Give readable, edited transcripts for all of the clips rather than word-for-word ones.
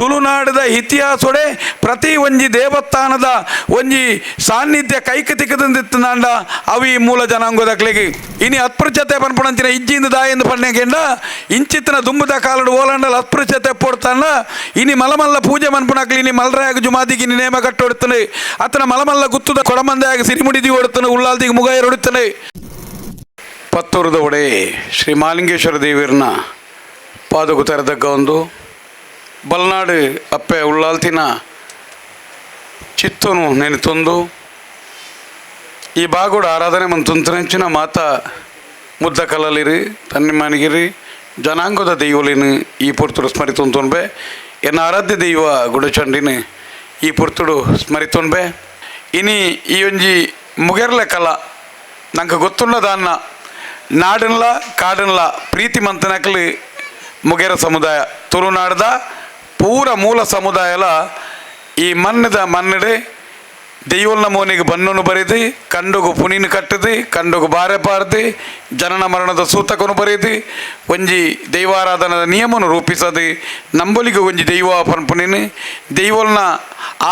ತುಳುನಾಡದ ಇತಿಹಾಸೊಡೆ ಪ್ರತಿ ಒಂಜಿ ದೇವಸ್ಥಾನದ ಒಂಜಿ ಸಾನ್ನಿಧ್ಯ ಕೈಕ್ ತಿಕ್ಕದಂದಿತ್ತನಾಂಡ ಅವು ಈ ಮೂಲ ಜನಾಂಗದಕ್ಲೆಗ್. ಇನಿ ಅಸ್ಪೃಶ್ಯತೆ ಪನ್ಪುನಂಚಿನ ಇಜ್ಜಿಂದ ದಾಯೆಂದು ಪನ್ನೆಗೆಂಡ ಇಂಚಿತ್ತಿನ ದುಂಬುದ ಕಾಲಡ್ ಓಲಾಂಡಲ ಅಸ್ಪೃಶ್ಯತೆ ಪೊಡ್ತಾಂಡ ಇನಿ ಮಲಮಲ್ಲ ಪೂಜೆ ಮನ್ಪುನಕ್ಲು ಇನಿ ಮಲ್ರಾಯಗ್ ಜುಮಾದಿಗೆ ಇನಿ ನೇಮ ಕಟ್ಟೊಡ್ತಾನೆ, ಅತನ ಮಲಮಲ್ಲ ಗುತ್ತುದ ಕೊಡಮಂದಾಯಗ ಸಿರಿಮುಡಿದಿ ಓಡುತ್ತಾನೆ, ಉಳ್ಳಾಲ್ದಿಗೆ ಮುಗಾಯರ್ ಹೊಡಿತಾನೆ. ಪತ್ತೂರದ ಒಡೆ ಶ್ರೀ ಮಾಲಿಂಗೇಶ್ವರ ದೇವಿಯರ್ನ ಪಾದಕು ತೆರೆದಕ್ಕ ಒಂದು ಬಲ್ನಾಡು ಅಪ್ಪೆ ಉಳ್ಳಾಲ್ತಿನ ಚಿತ್ತನು ನೆನೆತೊಂದು ಈ ಬಾಗುಡ ಆರಾಧನೆ ಮಂತುಂತನೆಂಚಿನ ಮಾತಾ ಮುದ್ದ ಕಲ್ಲಲಿರಿ ತನ್ನಿಮಾನಿಗಿರಿ ಜನಾಂಗದ ದೈವಲಿನ ಈ ಪೊರ್ತುಡು ಸ್ಮರಿತೊಂತೊನ್ಬೆ. ಎನ್ನ ಆರಾಧ್ಯ ದೈವ ಗುಡಚಂಡಿನ ಈ ಪೊರ್ತುಡು ಸ್ಮರಿತೊನ್ಬೆ. ಇನಿ ಈ ಒಂಜಿ ಮುಗೆರ್ಲೆ ಕಲ ನಂಗೆ ಗೊತ್ತುಳ್ಳದಾನ್ನ ನಾಡನ್ಲ ಕಾಡನ್ಲ ಪ್ರೀತಿ ಮಂತನಕಲಿ ಮುಗೆರ ಸಮುದಾಯ ತುಳುನಾಡ್ದ ಪೂರ ಮೂಲ ಸಮುದಾಯಲ ಈ ಮಣ್ಣದ ಮನ್ನಡೆ ದೈವಲ್ನ ಮೋನಿಗೆ ಬಣ್ಣನು ಬರೆದು, ಕಂಡುಗು ಪುನಿನ ಕಟ್ಟದು, ಕಂಡುಗು ಬಾರೆ ಪಾರ್ದು, ಜನನ ಮರಣದ ಸೂತಕನು ಬರೆದು, ಒಂಜಿ ದೈವಾರಾಧನದ ನಿಯಮನು ರೂಪಿಸದು, ನಂಬೊಲಿಗೆ ಒಂಜಿ ದೈವ ಪನ್ಪುನಿನ ದೈವಲ್ನ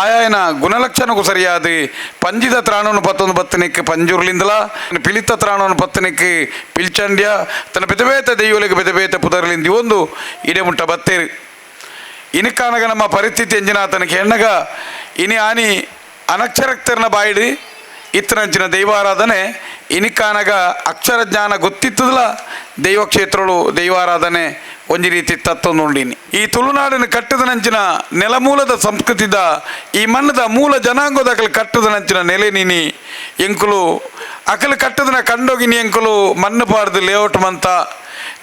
ಆಯಾಯನ ಗುಣಲಕ್ಷಣಕ್ಕೂ ಸರಿಯಾದ ಪಂಜಿದ ತ್ರಾಣವನ್ನು ಪತ್ತೊಂದು ಬತ್ತನಿಕ್ಕೆ ಪಂಜುರ್ಲಿಂದಲ, ಪಿಲಿತ ತ್ರಾಣವನ್ನು ಪತ್ತನಿಕ್ಕೆ ಪಿಲ್ಚಂಡ್ಯ, ತನ್ನ ಬೆತಬೇತ ದೈವಲಿಗೆ ಬೆತಬೇತ ಪುದರ್ಲಿಂದ ಒಂದು ಇಡೆ ಮುಟ್ಟ ಬತ್ತೇರಿ. ಇನಕಾನಗ ನಮ್ಮ ಪರಿಸ್ಥಿತಿ ಎಂಜಿನಾತನಕ್ಕೆ ಎಣ್ಣಗ ಇನಿ ಆನಿ ಅನಕ್ಷರಕ್ತರನ ಬಾಯಿಡಿ ಇತ್ತನಂಚಿನ ದೈವಾರಾಧನೆ. ಇನಿಕಾನಗ ಅಕ್ಷರ ಜ್ಞಾನ ಗೊತ್ತಿತ್ತದಲ್ಲ ದೈವಕ್ಷೇತ್ರಗಳು ದೈವಾರಾಧನೆ ಒಂಜಿ ರೀತಿ ತತ್ತೊಂದುಂಡಿನಿ. ಈ ತುಳುನಾಡಿನ ಕಟ್ಟದನಂಚಿನ ನೆಲಮೂಲದ ಸಂಸ್ಕೃತಿದ ಈ ಮಣ್ಣದ ಮೂಲ ಜನಾಂಗದ ಅಕಲು ಕಟ್ಟದನಂಚಿನ ನೆಲೆ ನೀನಿ ಎಂಕುಲು ಅಕಲು ಕಟ್ಟದನ ಕಂಡೋಗಿನಿ ಎಂಕುಲು ಮಣ್ಣು ಪಾಡ್ದು ಲೇಔಟ್ ಮಂತ.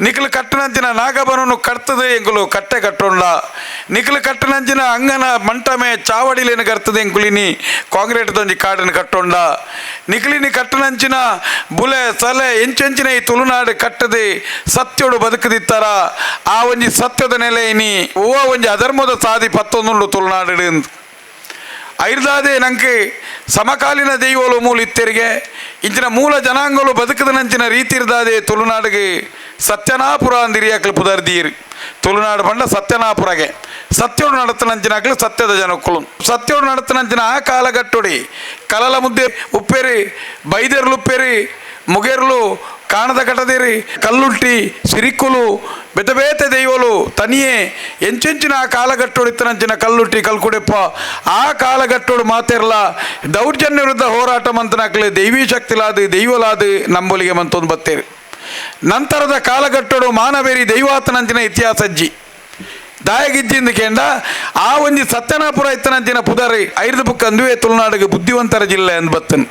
ನಿಖಲು ಕಟ್ಟನಂಚಿನ ನಾಗಬನನು ಕಟ್ತದೆ ಎಂಕುಲು ಕಟ್ಟೆ ಕಟ್ಟೊಂಡ. ನಿಖಲು ಕಟ್ಟನಂಚಿನ ಅಂಗನ ಮಂಟಮೆ ಚಾವಡಿಲೇನು ಕರ್ತದೆ ಎಂಕುಲಿನಿ ಕಾಂಕ್ರೀಟ್ ದೊಂಜಿ ಕಾಡನ್ನು ಕಟ್ಟೊಂಡ. ನಿಖಲಿನಿ ಕಟ್ಟನಂಚಿನ ಬುಲೆ ಸಲೆ ಎಂಚೆಂಚಿನ ಈ ತುಳುನಾಡು ಕಟ್ಟದೆ ಸತ್ಯೋಡು ಬದುಕದಿತ್ತಾರ ಆ ಒಂಜಿ ಸತ್ಯದ ನೆಲೆ ಇನಿ ಓ ಒಂಜಿ ಅಧರ್ಮದ ಸಾದಿ ಪತ್ತೊಂದುಂಡು ತುಳುನಾಡು. ಐರ್ದಾದೆ ನಂಗೆ ಸಮಕಾಲೀನ ದೈವಲು ಮೂಲ ಇತ್ತೆರಿಗೆ ಇಂಚಿನ ಮೂಲ ಜನಾಂಗಲು ಬದುಕದನಂಚಿನ ರೀತಿ ಇರ್ದಾದೆ ತುಳುನಾಡಿಗೆ ಸತ್ಯನಾಪುರ ಅಂದಿರಿಯಾಕ್ಲು ಪುದರ್ದೀರು. ತುಳುನಾಡು ಪಂಡ ಸತ್ಯನಾಪುರಗೆ ಸತ್ಯೋಡು ನಡತನಂಚಿನ ಸತ್ಯದ ಜನಕ್ಕಳು ಸತ್ಯೋಡು ನಡತನಂಚಿನ ಆ ಕಾಲಗಟ್ಟೊಡಿ ಕಲಲ ಮುದ್ದೆ ಉಪ್ಪೇರಿ ಬೈದೆರ್ಲು ಉಪ್ಪೇರಿ ಮುಗೇರ್ಲು ಕಾಣದ ಕಟದಿರಿ ಕಲ್ಲುಟ್ಟಿ ಸಿರಿಕುಲು ಬೆತಬೇತೆ ದೈವಲು ತನಿಯೇ ಎಂಚೆಂಚಿನ ಆ ಕಾಲಗಟ್ಟೋಡು ಇತ್ತನಂಚಿನ ಕಲ್ಲುಟ್ಟಿ ಕಲ್ಕುಡೆಪ್ಪ ಆ ಕಾಲಗಟ್ಟೋಡು ಮಾತೆರ್ಲ ದೌರ್ಜನ್ಯ ವಿರುದ್ಧ ಹೋರಾಟ ಮಂತನಾಕ್ಲೆ ದೈವೀ ಶಕ್ತಿಲಾದ ದೈವಲಾದ ನಂಬೊಲಿಗೆ ಮಂತೊಂದು ಬತ್ತೇರಿ. ನಂತರದ ಕಾಲಗಟ್ಟೋಡು ಮಾನವೇರಿ ದೈವಾತನಂಚಿನ ಇತಿಹಾಸಜ್ಜಿ ದಾಯಗಿಜ್ಜಿಂದ ಕೇಂಡ ಆ ಒಂಜಿ ಸತ್ಯನಾಪುರ ಇತ್ತನಂಚಿನ ಪುದರಿ ಐದು ಬುಕ್ ಅಂದುವೆ ತುಳುನಾಡಿಗೆ ಬುದ್ಧಿವಂತರ ಜಿಲ್ಲೆ ಅಂದ್ ಬತ್ತನ್.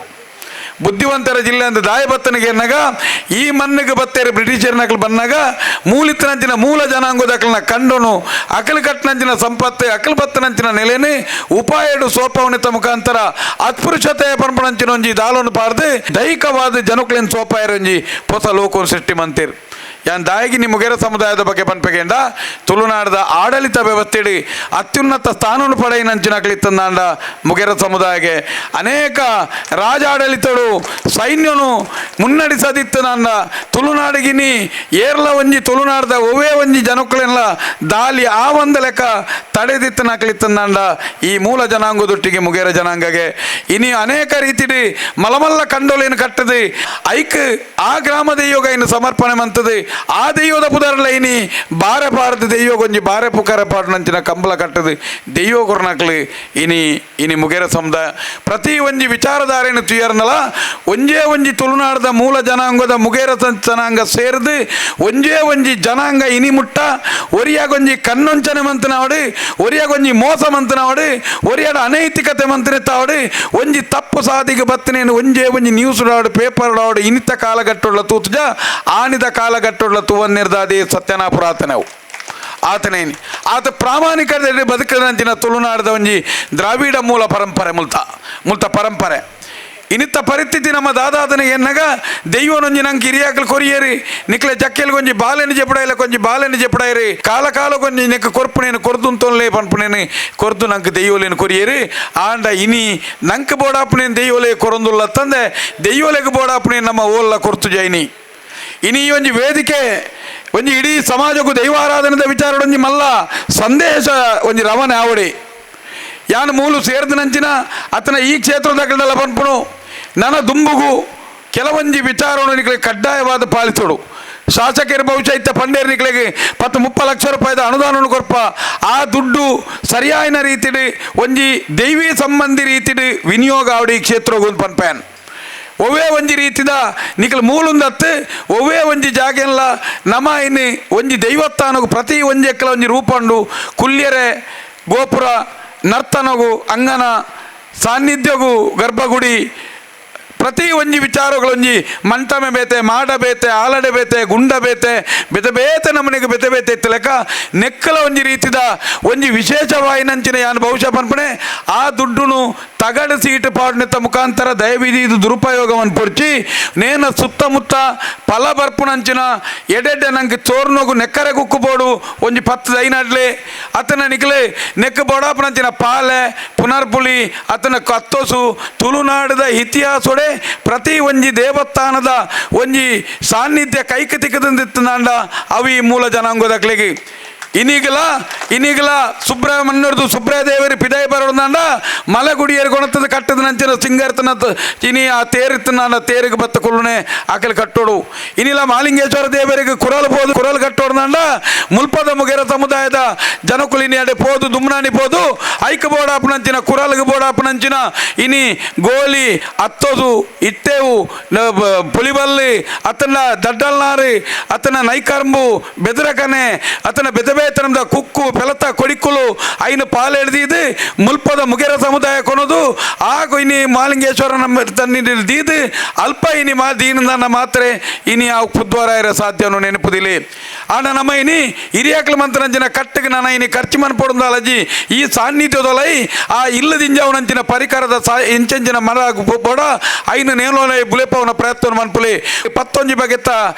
ಬುದ್ಧಿವಂತರ ಜಿಲ್ಲೆ ಅಂತ ದಾಯ ಬತ್ತನಿಗೆ ಎನ್ನಗ ಈ ಮಣ್ಣಿಗೆ ಬತ್ತೇರಿ ಬ್ರಿಟಿಷರ್ನಕಲು ಬಂದಾಗ ಮೂಲಿತ್ತನಂಚಿನ ಮೂಲ ಜನಾಂಗದಕಲ್ನ ಕಂಡನು ಅಕಲು ಕಟ್ಟನಂಚಿನ ಸಂಪತ್ತು ಅಕಲು ಬತ್ತನಂಚಿನ ನೆಲೆನೆ ಉಪಾಯಡು ಸೋಪವನಿತ ಮುಖಾಂತರ ಅಸ್ಪೃಶ್ಯತೆ ಪನ್ಪನಂಚಿನ ಒಂಜಿ ದಾಲನ್ನು ಪಾರ್ದು ದೈಹಿಕವಾದ ಜನಕ್ಲೇನ್ ಸೋಪಾಯರಂಜಿ ಹೊಸ ಲೋಕವನ್ನು ಸೃಷ್ಟಿ ಮಂತಿರ್. ಯಾನ್ ದಾಯಗಿ ನಿಮ್ಮ ಮುಗೇರ ಸಮುದಾಯದ ಬಗ್ಗೆ ಪನ್ಪೆಗೆಂಡ ತುಳುನಾಡದ ಆಡಳಿತ ವ್ಯವಸ್ಥೆಡಿ ಅತ್ಯುನ್ನತ ಸ್ಥಾನವನ್ನು ಪಡೆಯಿನಂಚಿನಕ್ಲಿತ್ತಂದಾಂಡ ಮುಗೇರ ಸಮುದಾಯಕ್ಕೆ ಅನೇಕ ರಾಜಾಡಳಿತಡು ಸೈನ್ಯನು ಮುನ್ನಡೆಸದಿತ್ತು. ನಂದ ತುಳುನಾಡಿಗಿನಿ ಏರ್ಲ ಒಂಜಿ ತುಳುನಾಡದ ಒವೇ ಒಂಜಿ ಜನಕ್ಕಳೆಲ್ಲ ದಾಲಿ ಆ ಒಂದು ಲೆಕ್ಕ ತಡೆದಿತ್ತನಕ್ಲಿತ್ತಂದಾಂಡ ಈ ಮೂಲ ಜನಾಂಗದೊಟ್ಟಿಗೆ ಮುಗೇರ ಜನಾಂಗಗೆ. ಇನಿ ಅನೇಕ ರೀತಿಡಿ ಮಲಮಲ್ಲ ಕಂಡೋಲೇನು ಕಟ್ಟದೆ ಐಕ್ ಆ ಗ್ರಾಮ ದೈಯೋಗ ಇನ್ನು ಸಮರ್ಪಣೆ ಮಂತದೆ. ಆ ದೈವದ ಪುದರ್ಲ ಇನಿ ಬಾರೆ ಪಾರದ ದೈವ ಗೊಂಜಿ ಬಾರೆ ಪುಕಾರ ಪಾಡುನಂಚಿನ ಕಂಬಳ ಕಟ್ಟದು ದೈವ ಕೊರ್ನಕ್ಲು ಇನಿ ಇನಿ ಮುಗೇರ ಸಮುದಾಯ. ಪ್ರತಿ ಒಂಜಿ ವಿಚಾರಧಾರೆಯನ್ನು ತುಯರ್ನಲ ಒಂಜೇ ಒಂಜಿ ತುಳುನಾಡದ ಮೂಲ ಜನಾಂಗದ ಮುಗೇರ ಜನಾಂಗ ಸೇರ್ದು ಒಂಜೇ ಒಂಜಿ ಜನಾಂಗ ಇನಿ ಮುಟ್ಟ ಒರಿಯಾಗೊಂಜಿ ಕಣ್ಣೊಂಚನೆ ಮಂತನಾವಡು, ಒರಿಯಾಗೊಂಜಿ ಮೋಸ ಮಂತನಾವಡು, ಒರಿಯಾಡ ಅನೈತಿಕತೆ ಮಂತ್ರಿತಾವಡು, ಒಂಜಿ ತಪ್ಪು ಸಾದಿಗೆ ಬತ್ತನೇನು ಒಂಜೇ ಒಂಜಿ ನ್ಯೂಸ್ ಡಾಡು ಪೇಪರ್ ಡಾಡು ಇನಿತ ಕಾಲಗಟ್ಟುಳ್ಳ ತೂತುಜ. ಆನಿದ ಕಾಲಗಟ್ಟುಳ್ಳ ತುವನ್ನಿರ್ದಾದಿ ಸತ್ಯನಾಪುರ ಆತನವು ಆತನೇನಿ ಆತ ಪ್ರಾಮಾಣಿಕದಲ್ಲಿ ಬದುಕದಂತಿನ ತುಳುನಾಡದ ಒಂಜಿ ದ್ರಾವಿಡ ಮೂಲ ಪರಂಪರೆ ಮುಲ್ತ ಮುಲ್ತ ಪರಂಪರೆ. ಇನಿತ್ತ ಪರಿಸ್ಥಿತಿ ನಮ್ಮ ದಾದಾದನ ಎನ್ನಗ ದೈವನೊಂಜಿ ನಂಗೆ ಕಿರಿಯಾಕಲ್ ಕೊರಿಯೇರಿ ನಿಕ್ಲೆ ಜಕ್ಕೆಲ್ ಗೊಂಜಿ ಬಾಲೆನಿ ಜೆಪಡಾಯಿಲ ಕೊಂಜಿ ಬಾಲೆನಿ ಜೆಪಡಾಯಿರಿ ಕಾಲ ಕಾಲ ಕೊಂಜಿ ನಿಕ್ಕ ಕೊರ್ಪುನೇನು ಕೊರ್ದುಂತೊನ್ಲೆ ಪನ್ಪುನೇನು ಕೊರ್ದು ನಂಗೆ ದೈವಲೇನು ಕೊರಿಯೇರಿ. ಆಂಡ ಇನಿ ನಂಕ್ ಬೋಡಾಪುನೇನು ದೈವಲೆ ಕೊರೊಂದುಲ್ಲ ತಂದೆ ದೈವಲೆಗ್ ಬೋಡಾಪುನೇನು ನಮ್ಮ ಓಲ್ಲ ಕೊರ್ತು ಜೈನಿ. ಇನಿ ಈ ಒಂಜಿ ವೇದಿಕೆ ಒಂಜಿ ಇಡೀ ಸಮಾಜಕ್ಕೂ ದೈವಾರಾಧನೆದ ವಿಚಾರ ಒಂಜಿ ಮಲ್ಲ ಸಂದೇಶ ಒಂಜಿ ರವನೆ ಆವಡಿ. ಯಾನ್ ಮೂಲು ಸೇರ್ದನಂಚಿನ ಅತನ ಈ ಕ್ಷೇತ್ರದ ಕಡಲ ಪನ್ಪುನು ನನ ದುಂಬುಗು ಕೆಲವೊಂಜಿ ವಿಚಾರವನ್ನು ನಿಕ್ಲೆ ಕಡ್ಡಾಯವಾದ ಪಾಲಿಸೋಡು. ಶಾಸಕರು ಬಹುಶಃ ಇತ್ತ ಪಂಡೇರ್ ನಿಕ್ಲೆಗೆ 10-30 ಲಕ್ಷ ರೂಪಾಯಿದ ಅನುದಾನವನ್ನು ಕೊರ್ಪ, ಆ ದುಡ್ಡು ಸರಿಯಾಯಿನ ರೀತಿಡ್ ಒಂಜಿ ದೈವಿ ಸಂಬಂಧಿ ರೀತಿಡ್ ವಿನಿಯೋಗ ಆವಡಿ ಈ ಕ್ಷೇತ್ರಗೂ ಪನ್ಪೇನ್. ಒವ್ವೇ ಒಂಜಿ ರೀತಿದ ನಿಕಲ್ ಮೂಲುಂದತ್ತು ಒವ್ವೇ ಒಂಜಿ ಜಾಗೆಲ್ಲ ನಮ ಇನ್ನು ಒಂಜಿ ದೈವಸ್ಥಾನಗು ಪ್ರತಿ ಒಂಜಿ ಎಕ್ಕಲ ಒಂಜಿ ರೂಪಂಡು ಕುಲ್ಯರೆ ಗೋಪುರ ನರ್ತನಗು ಅಂಗನ ಸಾನ್ನಿಧ್ಯಗು ಗರ್ಭಗುಡಿ ಪ್ರತಿ ಒಂಜಿ ವಿಚಾರಗಳೊಂಜಿ ಮಂಟಮೆ ಬೇತೆ, ಮಾಡ ಬೇತೆ, ಆಲಡೆ ಬೇತೆ, ಗುಂಡ ಬೇತೆ, ಬೇತೆ ಬೇತೆ ನಮನಿಗೆ ಬೇತೆ ಬೇತೆ ಇತ್ತು ಲೆಕ್ಕ ನೆಕ್ಕಲ ಒಂಜಿ ರೀತಿದ ಒಂಜಿ ವಿಶೇಷವಾಯಿನಂಚಿನ ಯಾನ್ ಬಹುಶಃ ಪನ್ಪಣೆ ಆ ದುಡ್ಡುನು ತಗಡು ಸೀಟು ಪಾಡ್ನೆತ್ತ ಮುಖಾಂತರ ದಯವಿಧಿ ಇದು ದುರುಪಯೋಗವನ್ನು ಪೊರ್ಚಿ ನೇನ ಸುತ್ತಮುತ್ತ ಫಲ ಬರ್ಪುನಂಚಿನ ಎಡೆಡ್ಡೆ ನಂಗೆ ಚೋರ್ನೋಗು ನೆಕ್ಕರೆ ಕುಕ್ಕು ಬೋಡು ಒಂಜಿ 10 ದೈನಡ್ಲೆ ಅತನ ನಿಕ್ಲೆ ನೆಕ್ ಬೋಡಾಪನಂಚಿನ ಪಾಲೆ ಪುನರ್ಪುಳಿ ಅತನ ಕತ್ತೋಸು ತುಳುನಾಡದ ಇತಿಹಾಸೊಡೆ ಪ್ರತಿ ಒಂಜಿ ದೇವಸ್ಥಾನದ ಒಂಜಿ ಸಾನ್ನಿಧ್ಯ ಕೈಕ ತಿಕ್ಕದಂದಿತ್ತಂಡ ಅವು ಈ ಮೂಲ ಜನಾಂಗದಕ್ಲೆಗೆ. ಇನಿಗಲ ಇನಿಗಲ ಸುಬ್ರಹ್ಮಣ್ಯರ್ದು ಸುಬ್ರಹ್ಮದೇವರಿ ಪಿದಾಯಿ ಬರೋದಂಡ ಮಲಗುಡಿಯರು ಕೊಣತದ ಕಟ್ಟದ ನಂಚಿನ ಸಿಂಗರ್ತನ ಇನಿ ಆ ತೇರಿತ್ತನ ತೇರಿಗೆ ಬತ್ತ ಕುಲ್ಲುನೆ ಆಕಲಿ ಕಟ್ಟೋಡು. ಇನಿಲ ಮಾಲಿಂಗೇಶ್ವರ ದೇವರಿಗೆ ಕುರಲ್ ಪೋದು ಕುರಲ್ ಕಟ್ಟೋಡ್ದಂಡ ಮುಲ್ಪದ ಮುಗೆರ ಸಮುದಾಯದ ಜನಕುಲಿನಿ ಅಡೆ ಪೋದು ದುಮ್ನಾನಿ ಪೋದು ಐಕ ಬೋಡಾಪನಂಚಿನ ಕುರಲ್ಗೆ ಬೋಡಾಪನಂಚಿನ ಇನಿ ಗೋಲಿ ಅತ್ತೋದು ಇಟ್ಟೇವು ಪುಲಿಬಲ್ಲಿ ಅತನ ದಡ್ಡಲ್ನಾರಿ ಅತನ ನೈಕರ್ಂಬು ಬೆದರಕನೆ ಅತನ ಬೆದಬೇತನದ ಕುಕ್ಕು ಪೆಲತ ಕೊಡಿಕುಲು ಐನು ಪಾಲೆಡ್ದೀದು ಮುಲ್ಪದ ಮುಗೆರ ಸಮುದಾಯ ಕೊನದು ಆ ಇನಿ ಮಾಲಿಂಗೇಶ್ವರನ ತನ್ನಿದೀದು ಅಲ್ಪ ಇನಿ ಮಾ ದೀನದನ್ನ ಮಾತ್ರೆ ಇನಿ ಆ ಪುದ್ವಾರ ಇರೋ ಸಾಧ್ಯವನ್ನು ನೆನಪುದಿಲಿ. ಆಂಡ ನಮ್ಮ ಇನಿ ಹಿರಿಯಾಕ್ಲ ಮಂತ್ರನಂಚಿನ ಕಟ್ಟಿಗೆ ನನ್ನ ಇನಿ ಖರ್ಚು ಮನ್ಪೊಡುಂದಾಲಜಿ ಈ ಸಾನ್ನಿಧ್ಯದೊಲೈ ಆ ಇಲ್ಲದಿಂಜವನಂಚಿನ ಪರಿಕರದ ಸಾ ಇಂಚಂಚಿನ ಮರ ಬೋಡ ಐನು ನೇನೋಲೈ ಬುಲೆಪವನ ಪ್ರಯತ್ನ ಮನ್ಪುಲಿ. ಪತ್ತೊಂಜಿ ಬಗೆತ್ತ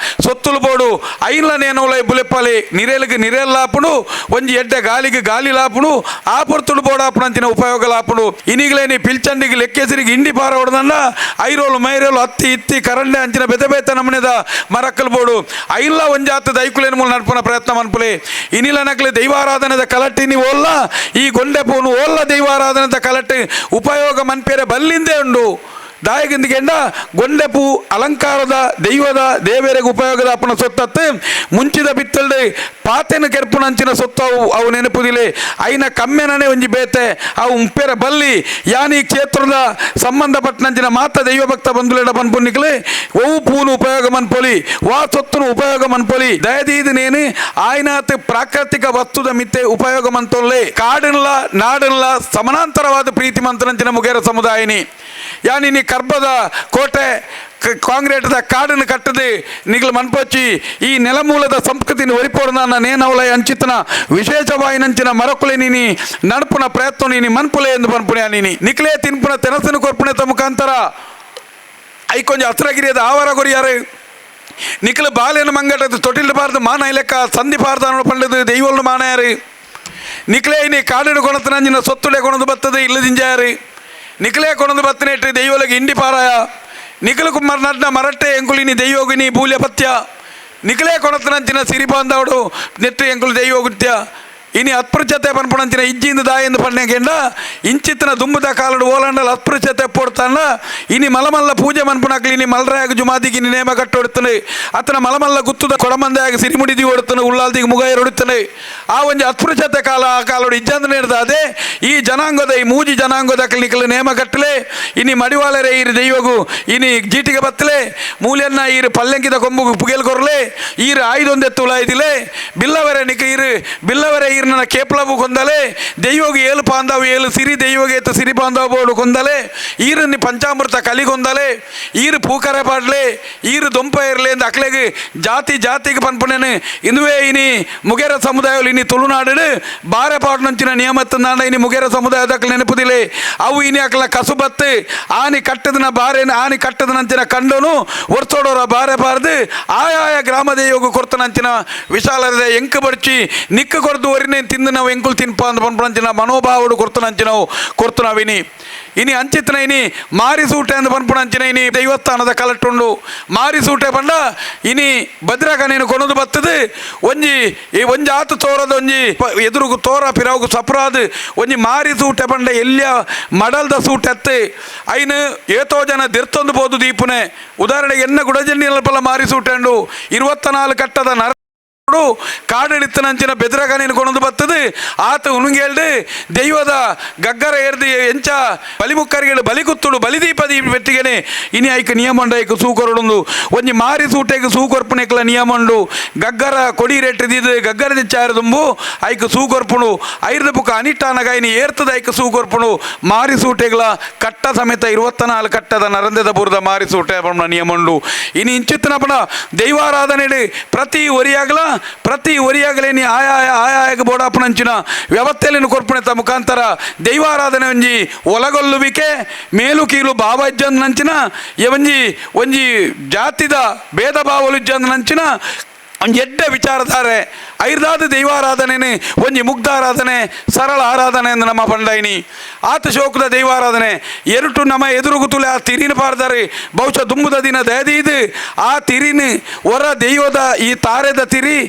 ಸೊತ್ತುಲು ಬೋಡು ಐನ್ಲ ನೇನೋಲೈ ಬುಲೆಪಲಿ ನಿರೇಲಿಗೆ ನಿರೇಲಾಪುಡು ಒಂಜಿ ಎಡ್ಡೆ ಗಾಲಿಗೆ ಗಾಲಿ ಲಾಪುಡು ಆ ಪೊರ್ತುಡು ಬೋಡಾಪುನಂಚಿನ ಉಪಯೋಗ ಲಾಪುಡು. ಇನಿಗ್ಲೇ ನೀ ಪಿಲ್ಚಂಡಿಗೆ ಲೆಕ್ಕೆಸರಿಗೆ ಇಂಡಿ ಪಾರ ಹೊಡೆದಂಡ ಐರೋಲು ಮೈರೋಲು ಅತ್ತಿ ಇತ್ತಿ ಕರಂಡೆ ಅಂಚಿನ ಬೆತೆ ಬೇತೆ ನಮನೆದ ಮರಕ್ಕಲ್ ಬೋಡು ಐನ್ಲ ಒಂಜಾತ ದೈಕುಲೇನು ಮೂಲ ನಡ್ಪುನ ಪ್ರಯತ್ನ ಮನ್ಪುಲಿ. ಇನಿಲ ನಕ್ಲಿ ದೈವಾರಾಧನೆದ ಕಲಟ್ಟಿನಿ ಓಲ್ಲ ಈ ಗೊಂಡೆ ಪೂನು ಓಲ್ಲ ದೈವಾರಾಧನೆದ ಕಲಟ್ಟಿ ಉಪಯೋಗ ಮನ್ಪೇರೆ ಬಲ್ಲಿಂದೇ ಉಂಡು. ದಾಯಗಿಂದಿಗೆಂಡ ಗೊಂಡೆ ಪೂ ಅಲಂಕಾರದ ದೈವದ ದೇವರಿಗೆ ಉಪಯೋಗದ ಅಪ್ಪನ ಸೊತ್ತತ್ತು ಮುಂಚಿದ ಬಿತ್ತಲ್ದೆ ಪಾತೆನ ಕೆರ್ಪುನಂಚಿನ ಸೊತ್ತವು ಅವು ನೆನಪುದಿಲೆ ಐನ ಕಮ್ಮೆನನೆ ಒಂಜಿ ಬೇತೆ ಅವು ಉಪ್ಪೆರ ಬಲ್ಲಿ ಯಾನಿ ಕ್ಷೇತ್ರದ ಸಂಬಂಧಪಟ್ಟನಂಚಿನ ಮಾತ ದೈವಭಕ್ತ ಬಂಧುಲೆಡ ಪನ್ಪುನಿಕ್ಲೆ ಒವು ಪೂನು ಉಪಯೋಗ ಮನ್ಪೊಲಿ ವಾ ಸೊತ್ತುನು ಉಪಯೋಗ ಮನ್ಪೊಲಿ ದಯದೀದು ನೇನು ಆಯ್ನಾತ್ ಪ್ರಾಕೃತಿಕ ವಸ್ತುದ ಮಿತ್ತೆ ಉಪಯೋಗ ಮಂತೊಲ್ಲೆ ಕಾಡಿನ್ಲ ನಾಡಿನ್ಲ ಸಮಾನಾಂತರವಾದ ಪ್ರೀತಿ ಮಂತ್ರನಂಚಿನ ಮುಗೇರ ಸಮುದಾಯನಿ ಯಾನಿ ನೀ ಕರ್ಬದ ಕೋಟೆ ಕಾಂಕ್ರೀಟ್ದ ಕಾಡನ್ನು ಕಟ್ಟದೆ ನಿಗಲು ಮನ್ಪೊಚ್ಚಿ ಈ ನೆಲಮೂಲದ ಸಂಸ್ಕೃತಿನ ಒರಿಪೋರ್ನ ನೇನವಲ ಅಂಚಿತನ ವಿಶೇಷವಾಯಿನಂಚಿನ ಮರಕುಲೆ ನೀನಿ ನಡ್ಪುನ ಪ್ರಯತ್ನ ನೀನಿ ಮನ್ಪುಲೆ ಎಂದು ಪನ್ಪುಣೆ ನೀನಿ ನಿಕ್ಲೆ ತಿನ್ಪುನ ತೆನಸನು ಕೊರ್ಪುಣೆತ ಮುಖಾಂತರ ಐಕೊಂಜ ಹಸ್ರಗಿರಿಯದ ಆವರ ಕೊರಿಯಾರು ನಿಖಲು ಬಾಲೆನ ಮಂಗಟದ ತೊಟ್ಟಿಲ್ ಬಾರ್ದು ಮಾನ ಇಲೆಕ್ಕ ಸಂಧಿ ಪಾರ್ದ ಪಂಡದು ದೈವಲ್ನು ಮಾನಾಯಾರು ನಿಕ್ಲೆ ನೀ ಕಾಡಿನ ಕೊಣತನಂಜಿನ ಸೊತ್ತುಡೆ ಕೊಣದು ಬತ್ತದ ಇಲ್ಲದಿಂಜಾರು ನಿಕ್ಲೆ ಕೊಣದು ಬತ್ತನೇಟ್ರಿ ದೈವೊಲಗೆ ಇಂಡಿ ಪಾರಾಯ ನಿಖಲು ಕುಮಾರ್ ನಡ್ನ ಮರಟ್ಟೆ ಎಂಕುಲಿನಿ ದೈವೋಗಿನಿ ಬೂಲ್ಯ ಪತ್ಯ ನಿಖಲೇ ಕೊಣತನಂಚಿನ ಸಿರಿ ಬಾಂಧವಡು ನೆಟ್ಟು ಎಂಕುಲು ದೈವೋಗುತ್ಯ ಇನಿ ಅಸ್ಪೃಶ್ಯತೆ ಪನ್ಪುಣಂಚಿನ ಇಜ್ಜಿಂದ ದಾಯಂದು ಪಣ್ಣೆಗೆಂಡ ಇಂಚಿತ್ತಿನ ದುಂಬುದ ಕಾಲಡು ಓಲಂಡಲ ಅಸ್ಪೃಶ್ಯತೆ ಪೊಡ್ತಾನ ಇನಿ ಮಲಮಲ್ಲ ಪೂಜೆ ಮನ್ಪುಣಕ್ಲಿ ಇನಿ ಮಲ್ರಾಗ ಜುಮಾದಿಗೆ ಇನಿ ನೇಮ ಕಟ್ಟೊಡ್ತಾನೆ ಅತನ ಮಲಮಲ್ಲ ಗುತ್ತುದ ಕೊಡಮಂದೆಯಾಗ ಸಿರಿಮುಡಿದಿ ಓಡುತ್ತಾನೆ ಉಳ್ಳಾಲ್ದಿಗೆ ಮುಗಾಯರು ಹೊಡುತ್ತಾನೆ ಆ ಒಂಜಿ ಅಸ್ಪೃಶ್ಯತೆ ಕಾಲ ಆ ಕಾಲಡು ಇಜ್ಜಂದ ನೇರ್ದ ಅದೇ ಈ ಜನಾಂಗದ ಈ ಮೂಜಿ ಜನಾಂಗದ ನಿಕಲು ನೇಮ ಕಟ್ಟಲೆ ಇನಿ ಮಡಿವಾಳರೆ ಈರು ದೈವಗು ಇನಿ ಜೀಟಿಗೆ ಬತ್ತಲೆ ಮೂಲ್ಯನ್ನ ಈರು ಪಲ್ಲೆಂಕಿದ ಕೊಂಬುಗು ಪುಗೆಲ್ ಕೊರ್ಲೆ ಈರು ಆಯ್ದೊಂದೆತ್ತು ಉಲಾಯ್ದಿಲೆ ಬಿಲ್ಲವರೆ ನಿಕ ಈರು ಬಿಲ್ಲವರೆ ಈರ್ನ ಕೇಪ್ಲವು ಕೊಂದಲೆ ದೈವಗು ಏಳು ಪಾಂದವು ಏಳು ಸಿರಿ ದೈವಗೆ ಎತ್ತು ಸಿರಿ ಪಾಂದವ ಬೋಡು ಕೊಂದಲೆ ಈರುನಿ ಪಂಚಾಮೃತ ಕಲಿಗೊಂದಲೆ ಈರು ಪೂಕರೆ ಪಾಡ್ಲೆ ಈರು ದೊಂಪ ಇರಲಿ ಎಂದು ಅಕ್ಲೆಗೆ ಜಾತಿ ಜಾತಿಗೆ ಪನ್ಪುನೇನು ಇಂದುವೇ ಇನಿ ಮುಗೇರ ಸಮುದಾಯಗಳು ಇನಿ ತುಳುನಾಡು ಬಾರೆ ಪಾಡ್ನಂಚಿನ ನಿಯಮತ್ತಂದಾಂಡ ಇನಿ ಮುಗೇರ ಸಮುದಾಯದ ಅಕ್ಲೆ ನೆನಪುದಿಲೆ ಅವು ಇನಿ ಅಕ್ಲ ಕಸುಬತ್ತು ಆನಿ ಕಟ್ಟದನ ಬಾರೇನ ಆನಿ ಕಟ್ಟದನಂಚಿನ ಕಂಡನು ಒರ್ಸೋಡೋರ ಬಾರೆ ಬಾರ್ದು ಆಯಾಯ ಗ್ರಾಮ ದೈವಗು ಕೊರ್ತನಂಚಿನ ವಿಶಾಲದ ಎಂಕು ಬಡ್ಚಿ ನಿಕ್ಕ ಕೊರ್ದು ಒರಿನೆ ತಿಂದು ನಾವು ಎಂಕುಲು ತಿನ್ಪ ಅಂದ್ ಪನ್ಪುನಂಚಿನ ಮನೋಭಾವಡು ಕೊರ್ತನಂಚಿನವು ಕೊರ್ತುನವಿನಿ. ಇನಿ ಅಂಚಿತ್ತನ ಇನಿ ಮಾರಿ ಸೂಟೆ ಅಂದ್ ಪನ್ಪುನ ಅಂಚಿನ ಇನಿ ದೈವಸ್ಥಾನದ ಕಲಟ್ಟುಂಡು. ಮಾರಿ ಸೂಟೆ ಪಂಡ ಇನಿ ಭದ್ರಕನೇನು ಕೊನೊಂದು ಬತ್ತದು ಒಂಜಿ ಈ ಒಂಜಿ ಆತು ತೋರದ ಒಂಜಿ ಎದುರುಗು ತೋರ ಪಿರವುಗು ಸಪ್ರಾದ್ ಒಂಜಿ ಮಾರಿ ಸೂಟೆ ಪಂಡ ಎಲ್ಲಿಯ ಮಡಲ್ದ ಸೂಟೆತ್ತು ಐನು ಏತೋ ಜನ ದಿರ್ತೊಂದು ಪೋದು ದೀಪುನೆ. ಉದಾಹರಣೆಗೆ ಎನ್ನ ಗುಡಜನ್ನಿನಲ್ಪಲ ಮಾರಿ ಸೂಟೆಂಡು 24 ಕಟ್ಟದ ನರ ಕಾಡಡಿತ್ತನಂಚಿನ ಬೆದ್ರಗನೇನು ಕೊನೊಂದು ಬತ್ತದು ಆತ ಉನುಂಗೇಳ್ದು ದೈವದ ಗಗ್ಗರ ಏರ್ದು ಎಂಚ ಬಲಿಮುಕ್ಕರಿಗಳು ಬಲಿ ಕುತ್ತುಡು ಬಲಿದೀಪ ದೀಪ ಬೆಟ್ಟಿಗೆನೆ ಇನಿ ಐಕ್ ನಿಯಮ ಉಂಡು. ಐಕ್ ಸೂಕೊರಡುಂದು ಒಂಜಿ ಮಾರಿ ಸೂಟೆಗ್ ಸೂಕೊರ್ಪುನೆಕ್ಲ ನಿಯಮ ಉಂಡು. ಗಗ್ಗರ ಕೊಡಿ ರೇಟ್ ದೀದು ಗಗ್ಗರ ಚಾರ ದುಂಬು ಐಕ್ ಸೂಕೊರ್ಪುಂಡು. ಐರ್ದ ಬುಕ್ಕ ಅನಿಟ್ಟಾನಗ ಇನಿ ಏರ್ತದ ಐಕ್ ಸೂಕೊರ್ಪುಂಡು. ಮಾರಿ ಸೂಟೆಗ್ಲ ಕಟ್ಟ ಸಮೇತ 24 ಕಟ್ಟದ ನರಂದೆದ ಬೂರ್ದ ಮಾರಿ ಸೂಟೆ ಪಂಡ ನಿಯಮ ಉಂಡು. ಇನಿ ಇಂಚಿತ್ತಿನ ಪಂಡ ದೈವಾರಾಧನೆ ಪ್ರತಿ ಒರಿಯಾಗಲ ಪ್ರತಿ ಒರಿಯಾಗಲೇ ನೀ ಆಯಾ ಆಯಾಗ ಬೋಡಾಪುನಂಚಿನ ವ್ಯವಸ್ಥೆಯನ್ನು ಕೊರ್ಪುಣೆತ ಮುಖಾಂತರ ದೈವಾರಾಧನೆ ಒಂಜಿ ಒಲಗೊಲ್ಲುವಿಕೆ ಮೇಲು ಕೀಲು ಭಾವಜ್ಜಂದಂಚಿನ ಒಂಜಿ ಒಂಜಿ ಜಾತಿದ ಭೇದ ಭಾವಲುಜ್ಜಂದಂಚಿನ ಒಂಜಿ ಎಡ್ಡೆ ವಿಚಾರಧಾರೆ ಐರ್ದಾದ ದೈವಾರಾಧನೆ ಒಂಜಿ ಮುಗ್ಧಾರಾಧನೆ ಸರಳ ಆರಾಧನೆ ಎಂದು ನಮ್ಮ ಪಂಡೈನಿ ಆತ ಶೋಕದ ದೈವಾರಾಧನೆ ಎರಟು ನಮ್ಮ ಎದುರುಗುತ್ತಲೇ ಆ ತಿರಿನ ಪಾರ್ದಾರೆ. ಬಹುಶಃ ದುಂಬುದ ದಿನ ದಯದೀದು ಆ ತಿರಿನ ಹೊರ ದೈವದ ಈ ತಾರೆದ ತಿರಿ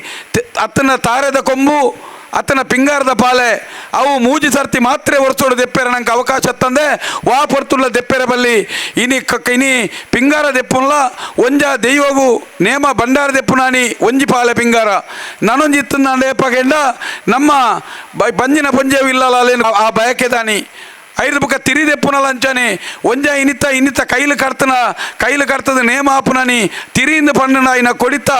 ಅತ್ತನ ತಾರೆದ ಕೊಂಬು ಅತ್ತನ ಪಿಂಗಾರದ ಪಾಲೆ ಅವು ಮೂಜಿ ಸರ್ತಿ ಮಾತ್ರೆ ಒರೆಸೋಡು ದೆಪ್ಪೆರ ನಂಗೆ ಅವಕಾಶ ತಂದೆ ವಾ ಪೊರ್ತುಲ್ಲ ದೆಪ್ಪೆರ ಬಲ್ಲಿ. ಇನಿ ಕಕ್ಕ ಇನಿ ಪಿಂಗಾರ ದೆಪ್ಪುನ್ಲ ಒಂಜ ದೈವಗು ನೇಮ ಭಂಡಾರ ದೆಪ್ಪುನಾನಿ ಒಂಜಿ ಪಾಲೆ ಪಿಂಗಾರ ನಾನೊಂಜಿ ಇತ್ತಂದ ಏಪಗೆಂಡ ನಮ್ಮ ಬಂಜಿನ ಪಂಜೆವು ಇಲ್ಲಲ್ಲ ಆ ಬಯಕೆ ದಾನಿ ಐದು ಬುಕ್ಕ ತಿರಿ ದೆಪ್ಪುನಲ ಅಂಚಾನೆ ಒಂಜ ಇನಿತ ಇನ್ನಿತ ಕೈಲು ಕರ್ತನ ಕೈಲು ಕರ್ತದ ನೇಮ ಆಪುನನಿ ತಿರಿಯಿಂದ ಪಣ್ಣನ ಇನ್ನ ಕೊಡಿತ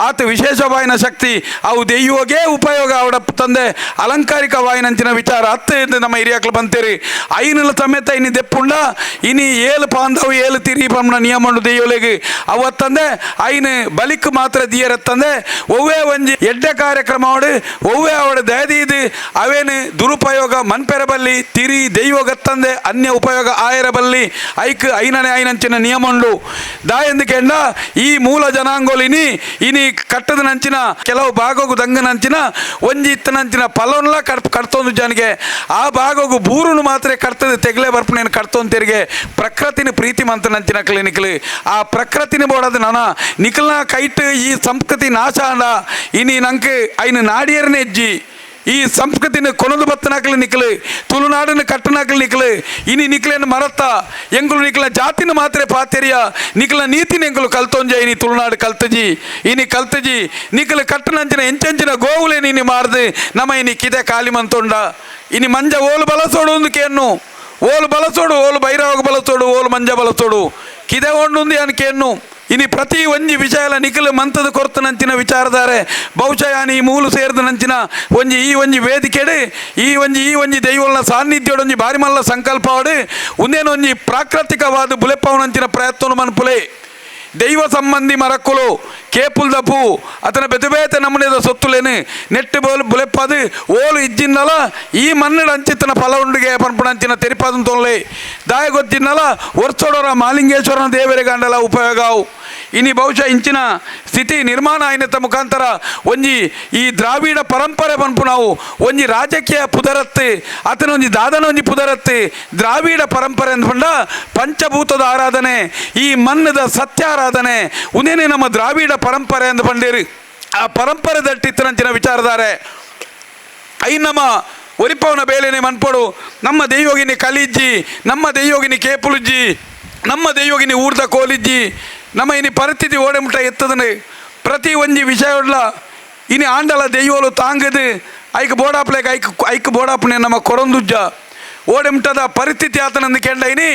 ಆತ ವಿಶೇಷವಾಯಿನ ಶಕ್ತಿ ಅವು ದೆಯ್ಯೋಗೇ ಉಪಯೋಗ ಅವಡ ತಂದೆ ಅಲಂಕಾರಿಕ ವಾಯಿನಂಚಿನ ವಿಚಾರ ಅತ್ತ ಎಂದು ನಮ್ಮ ಹಿರಿಯಾಕ್ಲು ಬಂತೀರಿ. ಐನುಲ ಸಮೇತ ಇನಿ ದೆಪ್ಪುಂಡ ಇನಿ ಏಳು ಪಾಂದವು ಏಳು ತಿರಿ ಪಂಡ ನಿಯಮ ಉಂಡು ದೆಯ್ಯೋಲೆಗ್ ಅವತ್ತಂದೆ ಐನು ಬಲಿಕ್ ಮಾತ್ರ ದಿಯರತ್ತಂದೆ ಒವ್ವೇ ಒಂಜಿ ಎಡ್ಡೆ ಕಾರ್ಯಕ್ರಮ ಅವಡು ಒವ್ವೇ ಅವಡು ದಯದೀದು ಅವೇನು ದುರುಪಯೋಗ ಮನ್ಪೆರಬಲ್ಲಿ ತಿರಿ ದೈವ ಗತ್ತಂದೆ ಅನ್ಯ ಉಪಯೋಗ ಆಯರಬಲ್ಲಿ ಐಕ್ ಐನನೆ ಐನಂಚಿನ ನಿಯಮ ಉಂಡು. ದಾಯೆಂದು ಈ ಮೂಲ ಜನಾಂಗೋಲಿನಿ ಇನಿ ಕಟ್ಟದ ನಂಚಿನ ಕೆಲವು ಭಾಗಗು ದಂಗನಂಚಿನ ಒಂಜಿ ಇತ್ತನಂಚಿನ ಫಲವನ್ನೆಲ್ಲ ಕಟ್ತೊಂದು ಜನಗೆ ಆ ಭಾಗಗು ಬೂರುನು ಮಾತ್ರ ಕರ್ತದೆ ತೆಗಲೆ ಬರ್ಪಣೆಯನ್ನು ಕಟ್ತೊಂದು ತೆರಿಗೆ ಪ್ರಕೃತಿನ ಪ್ರೀತಿ ಮಂತನಂಚಿನ ಕ್ಲಿನಿಕ್ಲು ಆ ಪ್ರಕೃತಿನ ಬೋಡದು ನನ ನಿಖಲ್ನ ಕೈಟ್ ಈ ಸಂಸ್ಕೃತಿ ನಾಶ ಅಂಡ ಇನಿ ನಂಗೆ ಐನು ನಾಡಿಯರನೇ ಹೆಜ್ಜಿ ಈ ಸಂಸ್ಕೃತಿನ ಕೊನದು ಬತ್ತನಾಕಲಿ ನಿಕ್ಲು ತುಳುನಾಡನ್ನು ಕಟ್ಟನಾಕಲಿ ನಿಕ್ಲು ಇನಿ ನಿಕ್ಲೇನು ಮರತ್ತ ಎಂಗುಲು ನಿಕ್ಲ ಜಾತಿನ ಮಾತ್ರೆ ಪಾತೆರಿಯ ನಿಕ್ಲ ನೀತಿನ ಎಂಗುಲು ಕಲ್ತೊಂಜ ಇನಿ ತುಳುನಾಡು ಕಲ್ತಜಿ ಇನಿ ಕಲ್ತಜಿ ನಿಕ್ಲ ಕಟ್ಟನಂಚಿನ ಎಂಚಂಚಿನ ಗೋವುಲೇ ನೀನಿ ಮಾರ್ದು ನಮ್ಮ ಇನಿ ಕಿದೆ ಕಾಲಿ ಮಂತೊಂಡ ಇನಿ ಮಂಜ ಓಲು ಬಲಸೋಡು ಒಂದು ಕೇನ್ನು ಓಲು ಬಲಸೋಡು ಓಲು ಬೈರವಾಗ ಬಲಸೋಡು ಓಲು ಮಂಜ ಬಲಸೋಡು ಕಿದೆ ಒಂಡುಂದು ಅನ್ ಕೇನ್ನು ಇನಿ ಪ್ರತಿ ಒಂಜಿ ವಿಷಯಲ ನಿಖಲು ಮಂತದ ಕೊರ್ತನಂಚಿನ ವಿಚಾರಧಾರೆ ಬಹುಶಃ ಈ ಮೂಲು ಸೇರಿದ ನಂಚಿನ ಒಂಜಿ ಈ ಒಂಜಿ ವೇದಿಕೆಡು ಈ ಒಂಜಿ ಈ ಒಂಜಿ ದೈವಲ್ನ ಸಾನ್ನಿಧ್ಯೋಡೊಂಜಿ ಬಾರಿ ಮಲ್ಲ ಸಂಕಲ್ಪವಾಡು ಒಂದೇನೊಂಜಿ ಪ್ರಾಕೃತಿಕವಾದ ಬುಲೆಪ್ಪವನಂಚಿನ ಪ್ರಯತ್ನ ಮನ್ಪುಲೆ ದೈವ ಸಂಬಂಧಿ ಮರಕ್ಕುಲು ಕೇಪುಲ್ದ ಪೂ ಅತನ ಬೆತೆ ಬೇತೆ ನಮೂನೆದ ಸೊತ್ತುಲೇನು ನೆಟ್ಟು ಬೋಲು ಬುಲೆಪ್ಪದು ಓಲು ಇಜ್ಜಿನ್ನಲ ಈ ಮಣ್ಣು ಅಂಚಿತ್ತನ ಫಲ ಉಂಡುಗೆ ಪನ್ಪುಣಂಚಿನ ತೆರಿಪಾದನ್ ತೊನ್ಲೆ ದಾಯ ಗೊತ್ತಿನ್ನಲ ಒರ್ಸೋಡೋರ ಮಾಲಿಂಗೇಶ್ವರನ ದೇವರಿಗೆ ಉಪಯೋಗ ಅವು. ಇನಿ ಬಹುಶಃ ಇಂಚಿನ ಸ್ಥಿತಿ ನಿರ್ಮಾಣ ಆಯ್ನತ ಮುಖಾಂತರ ಒಂಜಿ ಈ ದ್ರಾವಿಡ ಪರಂಪರೆ ಪನ್ಪು ನಾವು ಒಂಜಿ ರಾಜಕೀಯ ಪುದರತ್ತೆ ಅತನ ಒಂಜಿ ದಾದನ ಒಂಜಿ ಪುದರತ್ತೆ ದ್ರಾವಿಡ ಪರಂಪರೆ ಅಂದ್ಕೊಂಡ ಪಂಚಭೂತದ ಆರಾಧನೆ ಈ ಮಣ್ಣದ ಸತ್ಯಾರಾಧನೆ ಉಂದೇನೆ ನಮ್ಮ ದ್ರಾವಿಡ ಪರಂಪರೆ ಅಂದ್ ಪಂಡೇರಿ ಆ ಪರಂಪರೆ ದಟ್ಟಿತ್ತನಂಚಿನ ವಿಚಾರಧಾರೆ I ನಮ್ಮ ಒರಿಪವನ ಬೇಲೆನೆ ಮನ್ಪೊಡು ನಮ್ಮ ದೈವಗಿನಿ ಕಲಿಜ್ಜಿ ನಮ್ಮ ದೈವಗಿನಿ ಕೇಪುಲುಜ್ಜಿ ನಮ್ಮ ದೈವಗಿನಿ ಊರ್ದ ಕೋಲಿಜ್ಜಿ ನಮ್ಮ ಇನಿ ಪರಿಸ್ಥಿತಿ ಓಡೆಮುಟ್ಟ ಎತ್ತದನೆ ಪ್ರತಿ ಒಂಜಿ ವಿಷಯ ಇನಿ ಆಂಡಲ ದೈವಲು ತಾಂಗದು ಐಕ್ ಬೋಡಾಪ್ಲೇಕ ಐಕ್ ಐಕ್ ಬೋಡಾಪನೆ ನಮ್ಮ ಕೊರೊಂದುಜ್ಜ ಓಡೆಮುಟ್ಟದ ಪರಿಸ್ಥಿತಿ ಆತನಂದು ಕೆಂಡ ಇನಿ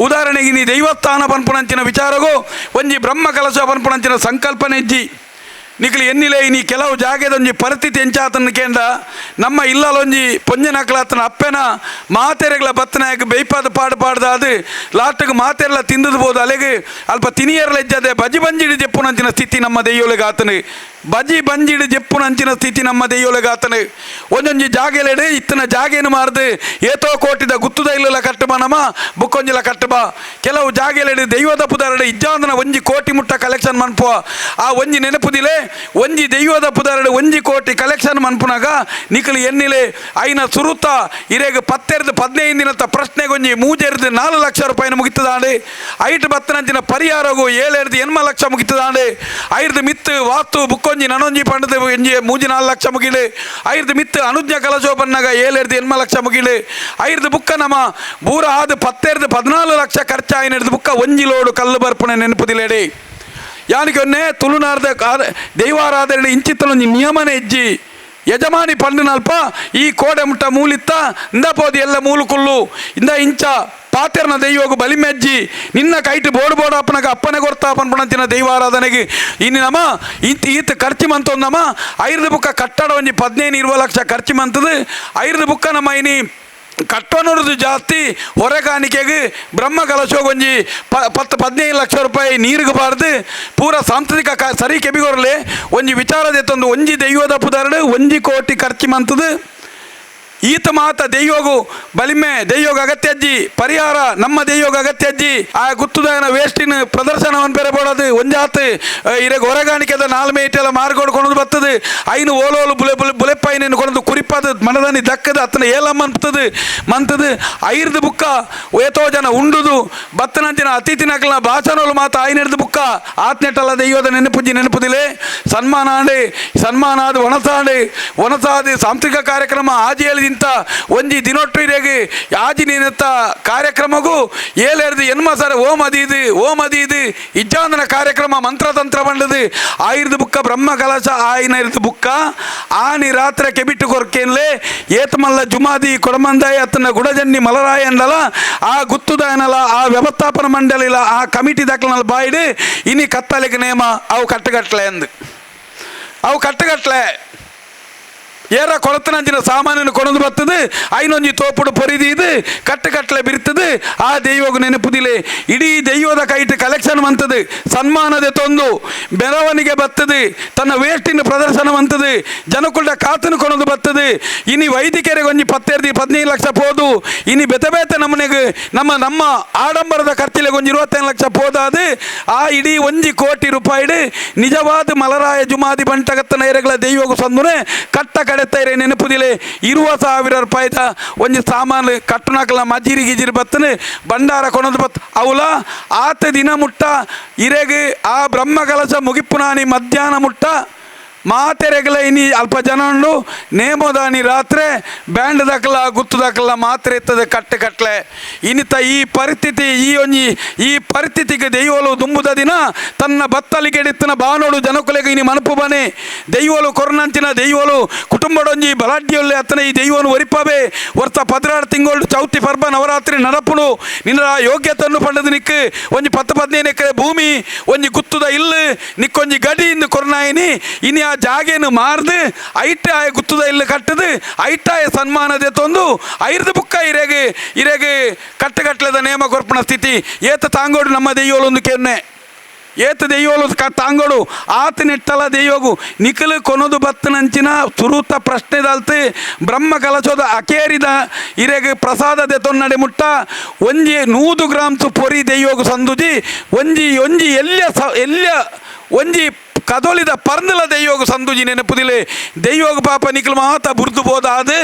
ಉದಾಹರಣೆಗೆ ಇನಿ ದೈವಸ್ಥಾನ ಪನ್ಪುನಂಚಿನ ವಿಚಾರಗು ಒಂಜಿ ಬ್ರಹ್ಮ ಕಲಶ ಪನ್ಪುನಂಚಿನ ಸಂಕಲ್ಪನೆ ಇಜ್ಜಿ ನಿಕ್ಲು ಎನ್ನಿಲೆ ಇನಿ ಕೆಲವು ಜಾಗೆದೊಂಜಿ ಪರಿಸ್ಥಿತಿ ಎಂಚಾತನ ಕೇಂದ್ರ ನಮ್ಮ ಇಲ್ಲಲೊಂಜಿ ಪೊಂಜನಕ್ಲಾತನ ಅಪ್ಪೆನ ಮಾತೆರೆಗಳ ಬತ್ತನಾಯಕ ಬೇಯ್ಪಾದ ಪಾಡು ಪಾಡ್ದ ಅದು ಲಾಟಗೆ ಮಾತೆರೆಲ್ಲ ತಿಂದದು ಬೋದು ಅಲೆಗೆ ಅಲ್ಪ ತಿನಿಯರ್ಲ ಇಜ್ಜದೆ ಬಜಿ ಬಂಜಿಡಿ ಜೆಪ್ಪುನಂಚಿನ ಸ್ಥಿತಿ ನಮ್ಮ ದೆಯ್ಯೋಲೆಗೆ ಆತನು ಬಜಿ ಬಂಜಿಡಿ ಜೆಪ್ಪುನಂಚಿನ ಸ್ಥಿತಿ ನಮ್ಮ ದೆಯ್ಯೋಲೆಗೆ ಆತನು ಒಂದೊಂಜಿ ಜಾಗೆಲೆಡೆ ಇತ್ತನ ಜಾಗೇನು ಮಾರ್ದು ಏತೋ ಕೋಟಿದ ಗುತ್ತುದ ಇಲ್ಲಲ ಕಟ್ಟುಬ ನಮ್ಮ ಬುಕ್ಕೊಂಜಿಲ ಕಟ್ಟುಬ ಕೆಲವು ಜಾಗೆಲೆಡೆ ದೈವದ ಪುದರಡೆ ಇಜ್ಜಾಂದನ ಒಂಜಿ ಕೋಟಿ ಮುಟ್ಟ ಕಲೆಕ್ಷನ್ ಮನ್ಪುವ ಆ ಒಂಜಿ ನೆನಪುದಿಲೆ ಒಂಜಿ ದೈವದ ಪುದರಡು 1 ಕೋಟಿ ಕಲೆಕ್ಷನ್ ಮನ್ಪುನಾಗ ನಿಕಲು ಎನ್ನಿಲೆ ಐನ ಸುರುತ ಇರೆಗ್ 10 15 ದಿನದ ಪ್ರಶ್ನೆಗೊಂಜಿ 3 4 ಲಕ್ಷ ರೂಪಾಯಿನ ಮುಗಿತದಾಂಡೆ. ಐಟ್ ಬತ್ತನಂಚಿನ ಪರಿಹಾರಗು 7 8 ಲಕ್ಷ ಮುಗಿತದಾಂಡೆ. ಐರ್ದು ಮಿತ್ತು ವಾಸ್ತು ಬುಕ್ಕೊಂಜಿ ನನೊಂಜಿ ಪಂಡದ ಒಂಜಿ 3 4 ಲಕ್ಷ ಮುಗಿಲೆ. ಐರ್ದು ಮಿತ್ತು ಅನುಜ್ಞ ಕಲಶೋ ಬನ್ನಾಗ 7 8 ಲಕ್ಷ ಮುಗಿಲೆ. ಐರ್ದು ಬುಕ್ಕ ನಮ್ಮ ಬೂರ ಆದ 10 14 ಲಕ್ಷ ಖರ್ಚಾಯಿನ ಬುಕ್ಕ ಒಂಜಿ ಲೋಡು ಕಲ್ಲು ಬರ್ಪಣೆ ನೆನಪುದಿಲೇಡಿ. ಯಾನಿಗೆ ಒನ್ನೆ ತುಳುನಾಡ್ದ ದೈವಾರಾಧನೆ ಇಂಚಿತ್ತಲೊಂಜಿ ನಿಯಮನೆ ಇಜ್ಜಿ. ಯಜಮಾನಿ ಪಂಡಿನಲ್ಪ ಈ ಕೋಡೆ ಮುಟ್ಟ ಮೂಲಿತ್ತ ಇಂದ ಪೋದಿ ಎಲ್ಲ ಮೂಲುಕುಲ್ಲು ಇಂದ ಇಂಚ ಪಾತೆರ್ನ ದೈವಗು ಬಲಿಮೆಜ್ಜಿ ನಿನ್ನ ಕೈಟ್ ಬೋಡು ಬೋಡು ಅಪ್ಪನಗ ಅಪ್ಪನೆ ಕೊರ್ತಾ ಪನ್ಪಣಂಚಿನ ದೈವಾರಾಧನೆಗೆ ಇನ್ನು ನಮ್ಮ ಈತ ಈತ ಖರ್ಚು ಮಂತೊಂದಮ್ಮ. ಐರ್ದು ಬುಕ್ಕ ಕಟ್ಟಡ ಒಂಜಿ 15 20 ಲಕ್ಷ ಖರ್ಚು ಮಂತದು. ಐರ್ದು ಬುಕ್ಕ ನಮ್ಮ ಇನಿ ಕಟ್ಟೋನೋರ್ದು ಜಾಸ್ತಿ ಹೊರಕಾಣಿಕೆಗೆ ಬ್ರಹ್ಮ ಕಲಶೋಗೊಂಜಿ 10 15 ಲಕ್ಷ ರೂಪಾಯಿ ನೀರಿಗೆ ಬಾರ್ದು ಪೂರ ಸಾಂಸ್ಕೃತಿಕ ಸರಿ ಕೆಬಿಗೊರ್ಲೆ ಒಂಜಿ ವಿಚಾರದೆತ್ತೊಂದು ಒಂಜಿ ದೈವದ ಪುದರಡು 1 ಕೋಟಿ ಖರ್ಚು ಮಂತದು. ಈತ ಮಾತ ದೈವಗು ಬಲಿಮೆ ದೈವಗ ಅಗತ್ಯಜ್ಜಿ ಪರಿಹಾರ ನಮ್ಮ ದೈವಗ ಅಗತ್ಯಜ್ಜಿ. ಆ ಗುತ್ತುದಾಯನ ವೇಸ್ಟಿನ ಪ್ರದರ್ಶನವನ್ನು ಬೇರೆ ಬೋಡದು ಒಂಜಾತ್ ಇರೆಗ್ ಹೊರಗಾಣಿಕೆದ ನಾಲ್ಮೆ ಇಟ್ಟೆಲ್ಲ ಮಾರ್ಗೋಡು ಕೊಣದು ಬರ್ತದೆ. ಐನು ಓಲೋಲು ಬುಲೆ ಬುಲೆ ಬುಲೆಪ್ಪಾಯಿನ ಕೊಣದು ಕುರಿಪಾದ ಮನದಾನಿ ದಕ್ಕದ ಅತ್ತನ ಏಲಮ್ಮ ಅನ್ಪತದು ಮಂತದು. ಐರ್ದು ಬುಕ್ಕ ಏತೋ ಜನ ಉಂಡುದು ಬತ್ತನಂಚಿನ ಅತಿಥಿನಕ್ಲನ ಭಾಷಣೋಲು ಮಾತ ಐನೆಡ್ದು ಬುಕ್ಕ ಆತ್ನೆಟ್ಟಲ್ಲ ದೈವದ ನೆನಪುಜ್ಜಿ ನೆನಪುದಿಲೆ. ಸನ್ಮಾನ ಆಂಡೆ ಸನ್ಮಾನ ಆದ ಒಣಸಾಂಡೆ ಒಣಸಾದಿ ಸಾಂಸ್ಕೃತಿಕ ಕಾರ್ಯಕ್ರಮ ಆಜಿ ಇಂತ ಒಂಜಿ ದಿನೊಟ್ಟಿರೆಗೆ ಆಜಿ ನೀನತ್ತ ಕಾರ್ಯಕ್ರಮಗೂ ಏಳೆರ್ದು ಎನ್ಮ ಸರ ಓಂ ಅದೀದು ಓಂ ಅದೀದು ಇಜ್ಜಾಂದನ ಕಾರ್ಯಕ್ರಮ ಮಂತ್ರತಂತ್ರ ಬಂಡದು. ಆಯಿರ್ದು ಬುಕ್ಕ ಬ್ರಹ್ಮ ಕಲಶ ಆಯಿನ ಇರ್ದು ಬುಕ್ಕ ಆನಿ ರಾತ್ರಿ ಕೆಬಿಟ್ಟು ಕೊರ್ಕೇನ್ಲೆ ಏತಮಲ್ಲ ಜುಮಾದಿ ಕೊಡಮಂದಾಯ ಅತ್ತನ ಗುಡಜನ್ನಿ ಮಲರಾಯಂಡಲ ಆ ಗುತ್ತುದಾಯನಲ ಆ ವ್ಯವಸ್ಥಾಪನ ಮಂಡಳಿಲ ಆ ಕಮಿಟಿ ದಾಖಲನ ಬಾಯಿಡು ಇನಿ ಕತ್ತಲಿಗೆ ನೇಮ ಅವು ಕಟ್ಟುಗಟ್ಲೆ ಅಂದು ಅವು ಕಟ್ಟುಗಟ್ಲೆ ಏರ ಕೊಳತನಂಚಿನ ಸಾಮಾನ್ಯನ ಕೊಣದು ಬರ್ತದೆ. ಐನೊಂಜಿ ತೋಪುಡು ಪೊರಿದೀದು ಕಟ್ಟುಕಟ್ಲೆ ಬಿರ್ತದೆ. ಆ ದೈವಗು ನೆನಪುದಿಲೆ ಇಡೀ ದೈವದ ಕೈಟ್ ಕಲೆಕ್ಷನ್ ಮಂತದೆ. ಸನ್ಮಾನದ ತೊಂದು ಮೆರವಣಿಗೆ ಬರ್ತದೆ. ತನ್ನ ವೇಸ್ಟಿನ ಪ್ರದರ್ಶನ ಮಂತದೆ. ಜನಕುಲ್ಡ ಕಾತನ ಕೊಣದು ಬರ್ತದೆ. ಇನಿ ವೈದಿಕರಿಗೆ ಒಂಜಿ 10 15 ಲಕ್ಷ ಪೋದು. ಇನಿ ಬೆತೆ ಬೇತೆ ನಮ್ಮನೆಗೆ ನಮ್ಮ ನಮ್ಮ ಆಡಂಬರದ ಖರ್ಚಿಲೆಗೆ ಒಂಜಿ 25 ಲಕ್ಷ ಪೋದಾದು ಆ ಇಡೀ 1 ಕೋಟಿ ರೂಪಾಯಿಡು ನಿಜವಾದ ಮಲರಾಯ ಜುಮಾದಿ ಬಂಟಗತ್ತನ ಎರೆಗಳ ದೈವಗು ಸಂದುನೆ ಕಟ್ಟ ಕಡೆತ್ತೈರೆ ನೆನಪುದಿಲೆ 20,000 ರೂಪಾಯಿದ ಒಂಜಿ ಸಾಮಾನು ಕಟ್ಟುನಕಲ ಮಜಿರಿ ಗಿಜಿರಿ ಬತ್ತನೆ ಭಂಡಾರ ಕೊಣದು ಬತ್ ಅವಲ ಆತ ದಿನ ಮುಟ್ಟ ಇರೆಗ್ ಆ ಬ್ರಹ್ಮ ಕಲಶ ಮುಗಿಪುನಾನಿ ಮಧ್ಯಾಹ್ನ ಮುಟ್ಟ ಮಾತೆರೆಗಲ ಇನಿ ಅಲ್ಪ ಜನ ಉಂಡು ನೇಮೋದಾನಿ ರಾತ್ರಿ ಬ್ಯಾಂಡ್ ದಾಖಲ ಗುತ್ತು ದಾಖಲ ಮಾತ್ರೆ ಇರ್ತದೆ ಕಟ್ಟೆ ಕಟ್ಲೆ ಇನಿತ ಈ ಪರಿಸ್ಥಿತಿ ಈ ಒಂಜಿ ಈ ಪರಿಸ್ಥಿತಿಗೆ ದೈವಲು ದುಂಬುದ ದಿನ ತನ್ನ ಬತ್ತಲಿಗೆಡಿತ್ತನ ಬಾನೋಡು ಜನಕುಲೆಗೆ ಇನಿ ಮನಪು ಬನೆ ದೈವಲು ಕೊರನಂಚಿನ ದೈವಲು ಕುಟುಂಬಡೊಂಜಿ ಬಲಾಢ್ಯೊಲ್ಲೆ ಅತ್ತನ ಈ ದೈವನು ಒರಿಪಬೆ ವರ್ತ 16 ತಿಂಗಳು ಚೌತಿ ಪರ್ಬ ನವರಾತ್ರಿ ನಡಪುಡು ನಿನ್ನ ಯೋಗ್ಯತೆಯನ್ನು ಪಂಡದು ನಿಕ್ ಒಂಜಿ 10 15 ಎಕರೆ ಭೂಮಿ ಒಂಜಿ ಗುತ್ತುದ ಇಲ್ಲು ನಿಕ್ಕೊಂಜಿ ಗಡಿ ಇಂದು ಕೊರನಾಯಿನಿ ಇನಿ ಆ ಜಾಗೇನು ಮಾರ್ದು ಐಟಾಯ ಗುತ್ತುದ ಇಲ್ಲು ಕಟ್ಟದು ಐಟಾಯ ಸನ್ಮಾನದೆ ತೊಂದು ಐರ್ದು ಬುಕ್ಕ ಇರೆಗೆ ಇರೆಗೆ ಕಟ್ಟುಕಟ್ಲೆದ ನೇಮ ಕೊರ್ಪಣ ಸ್ಥಿತಿ ಏತ ತಾಂಗೋಡು ನಮ್ಮ ದೈವಲೊಂದು ಕೆನ್ನೆ ಏತ ದೈವಲು ತಾಂಗೋಡು ಆತ ನೆಟ್ಟಲ ದೈವಗು ನಿಖಲು ಕೊನದು ಬತ್ತನಂಚಿನ ಸುರೂತ ಪ್ರಶ್ನೆದಲ್ತು ಬ್ರಹ್ಮ ಕಲಶೋದ ಅಕೇರಿದ ಇರೆಗೆ ಪ್ರಸಾದ ತೊನ್ನಡೆ ಮುಟ್ಟ ಒಂಜಿ 100 ಗ್ರಾಮ್ಸು ಪೊರಿ ದೈವಗು ಸಂದುಜಿ ಒಂಜಿ ಒಂಜಿ ಎಲ್ಯ ಎಲ್ಯ ಒಂಜಿ ಕದೊಲಿದ ಪರ್ಂದಲ ದೈವಗು ಸಂದುಜಿ ನೆನಪುದಿಲೆ ದೈವಗು ಪಾಪ ನಿಖಲು ಮಾತ ಬುರ್ದು ಬೋದಾದು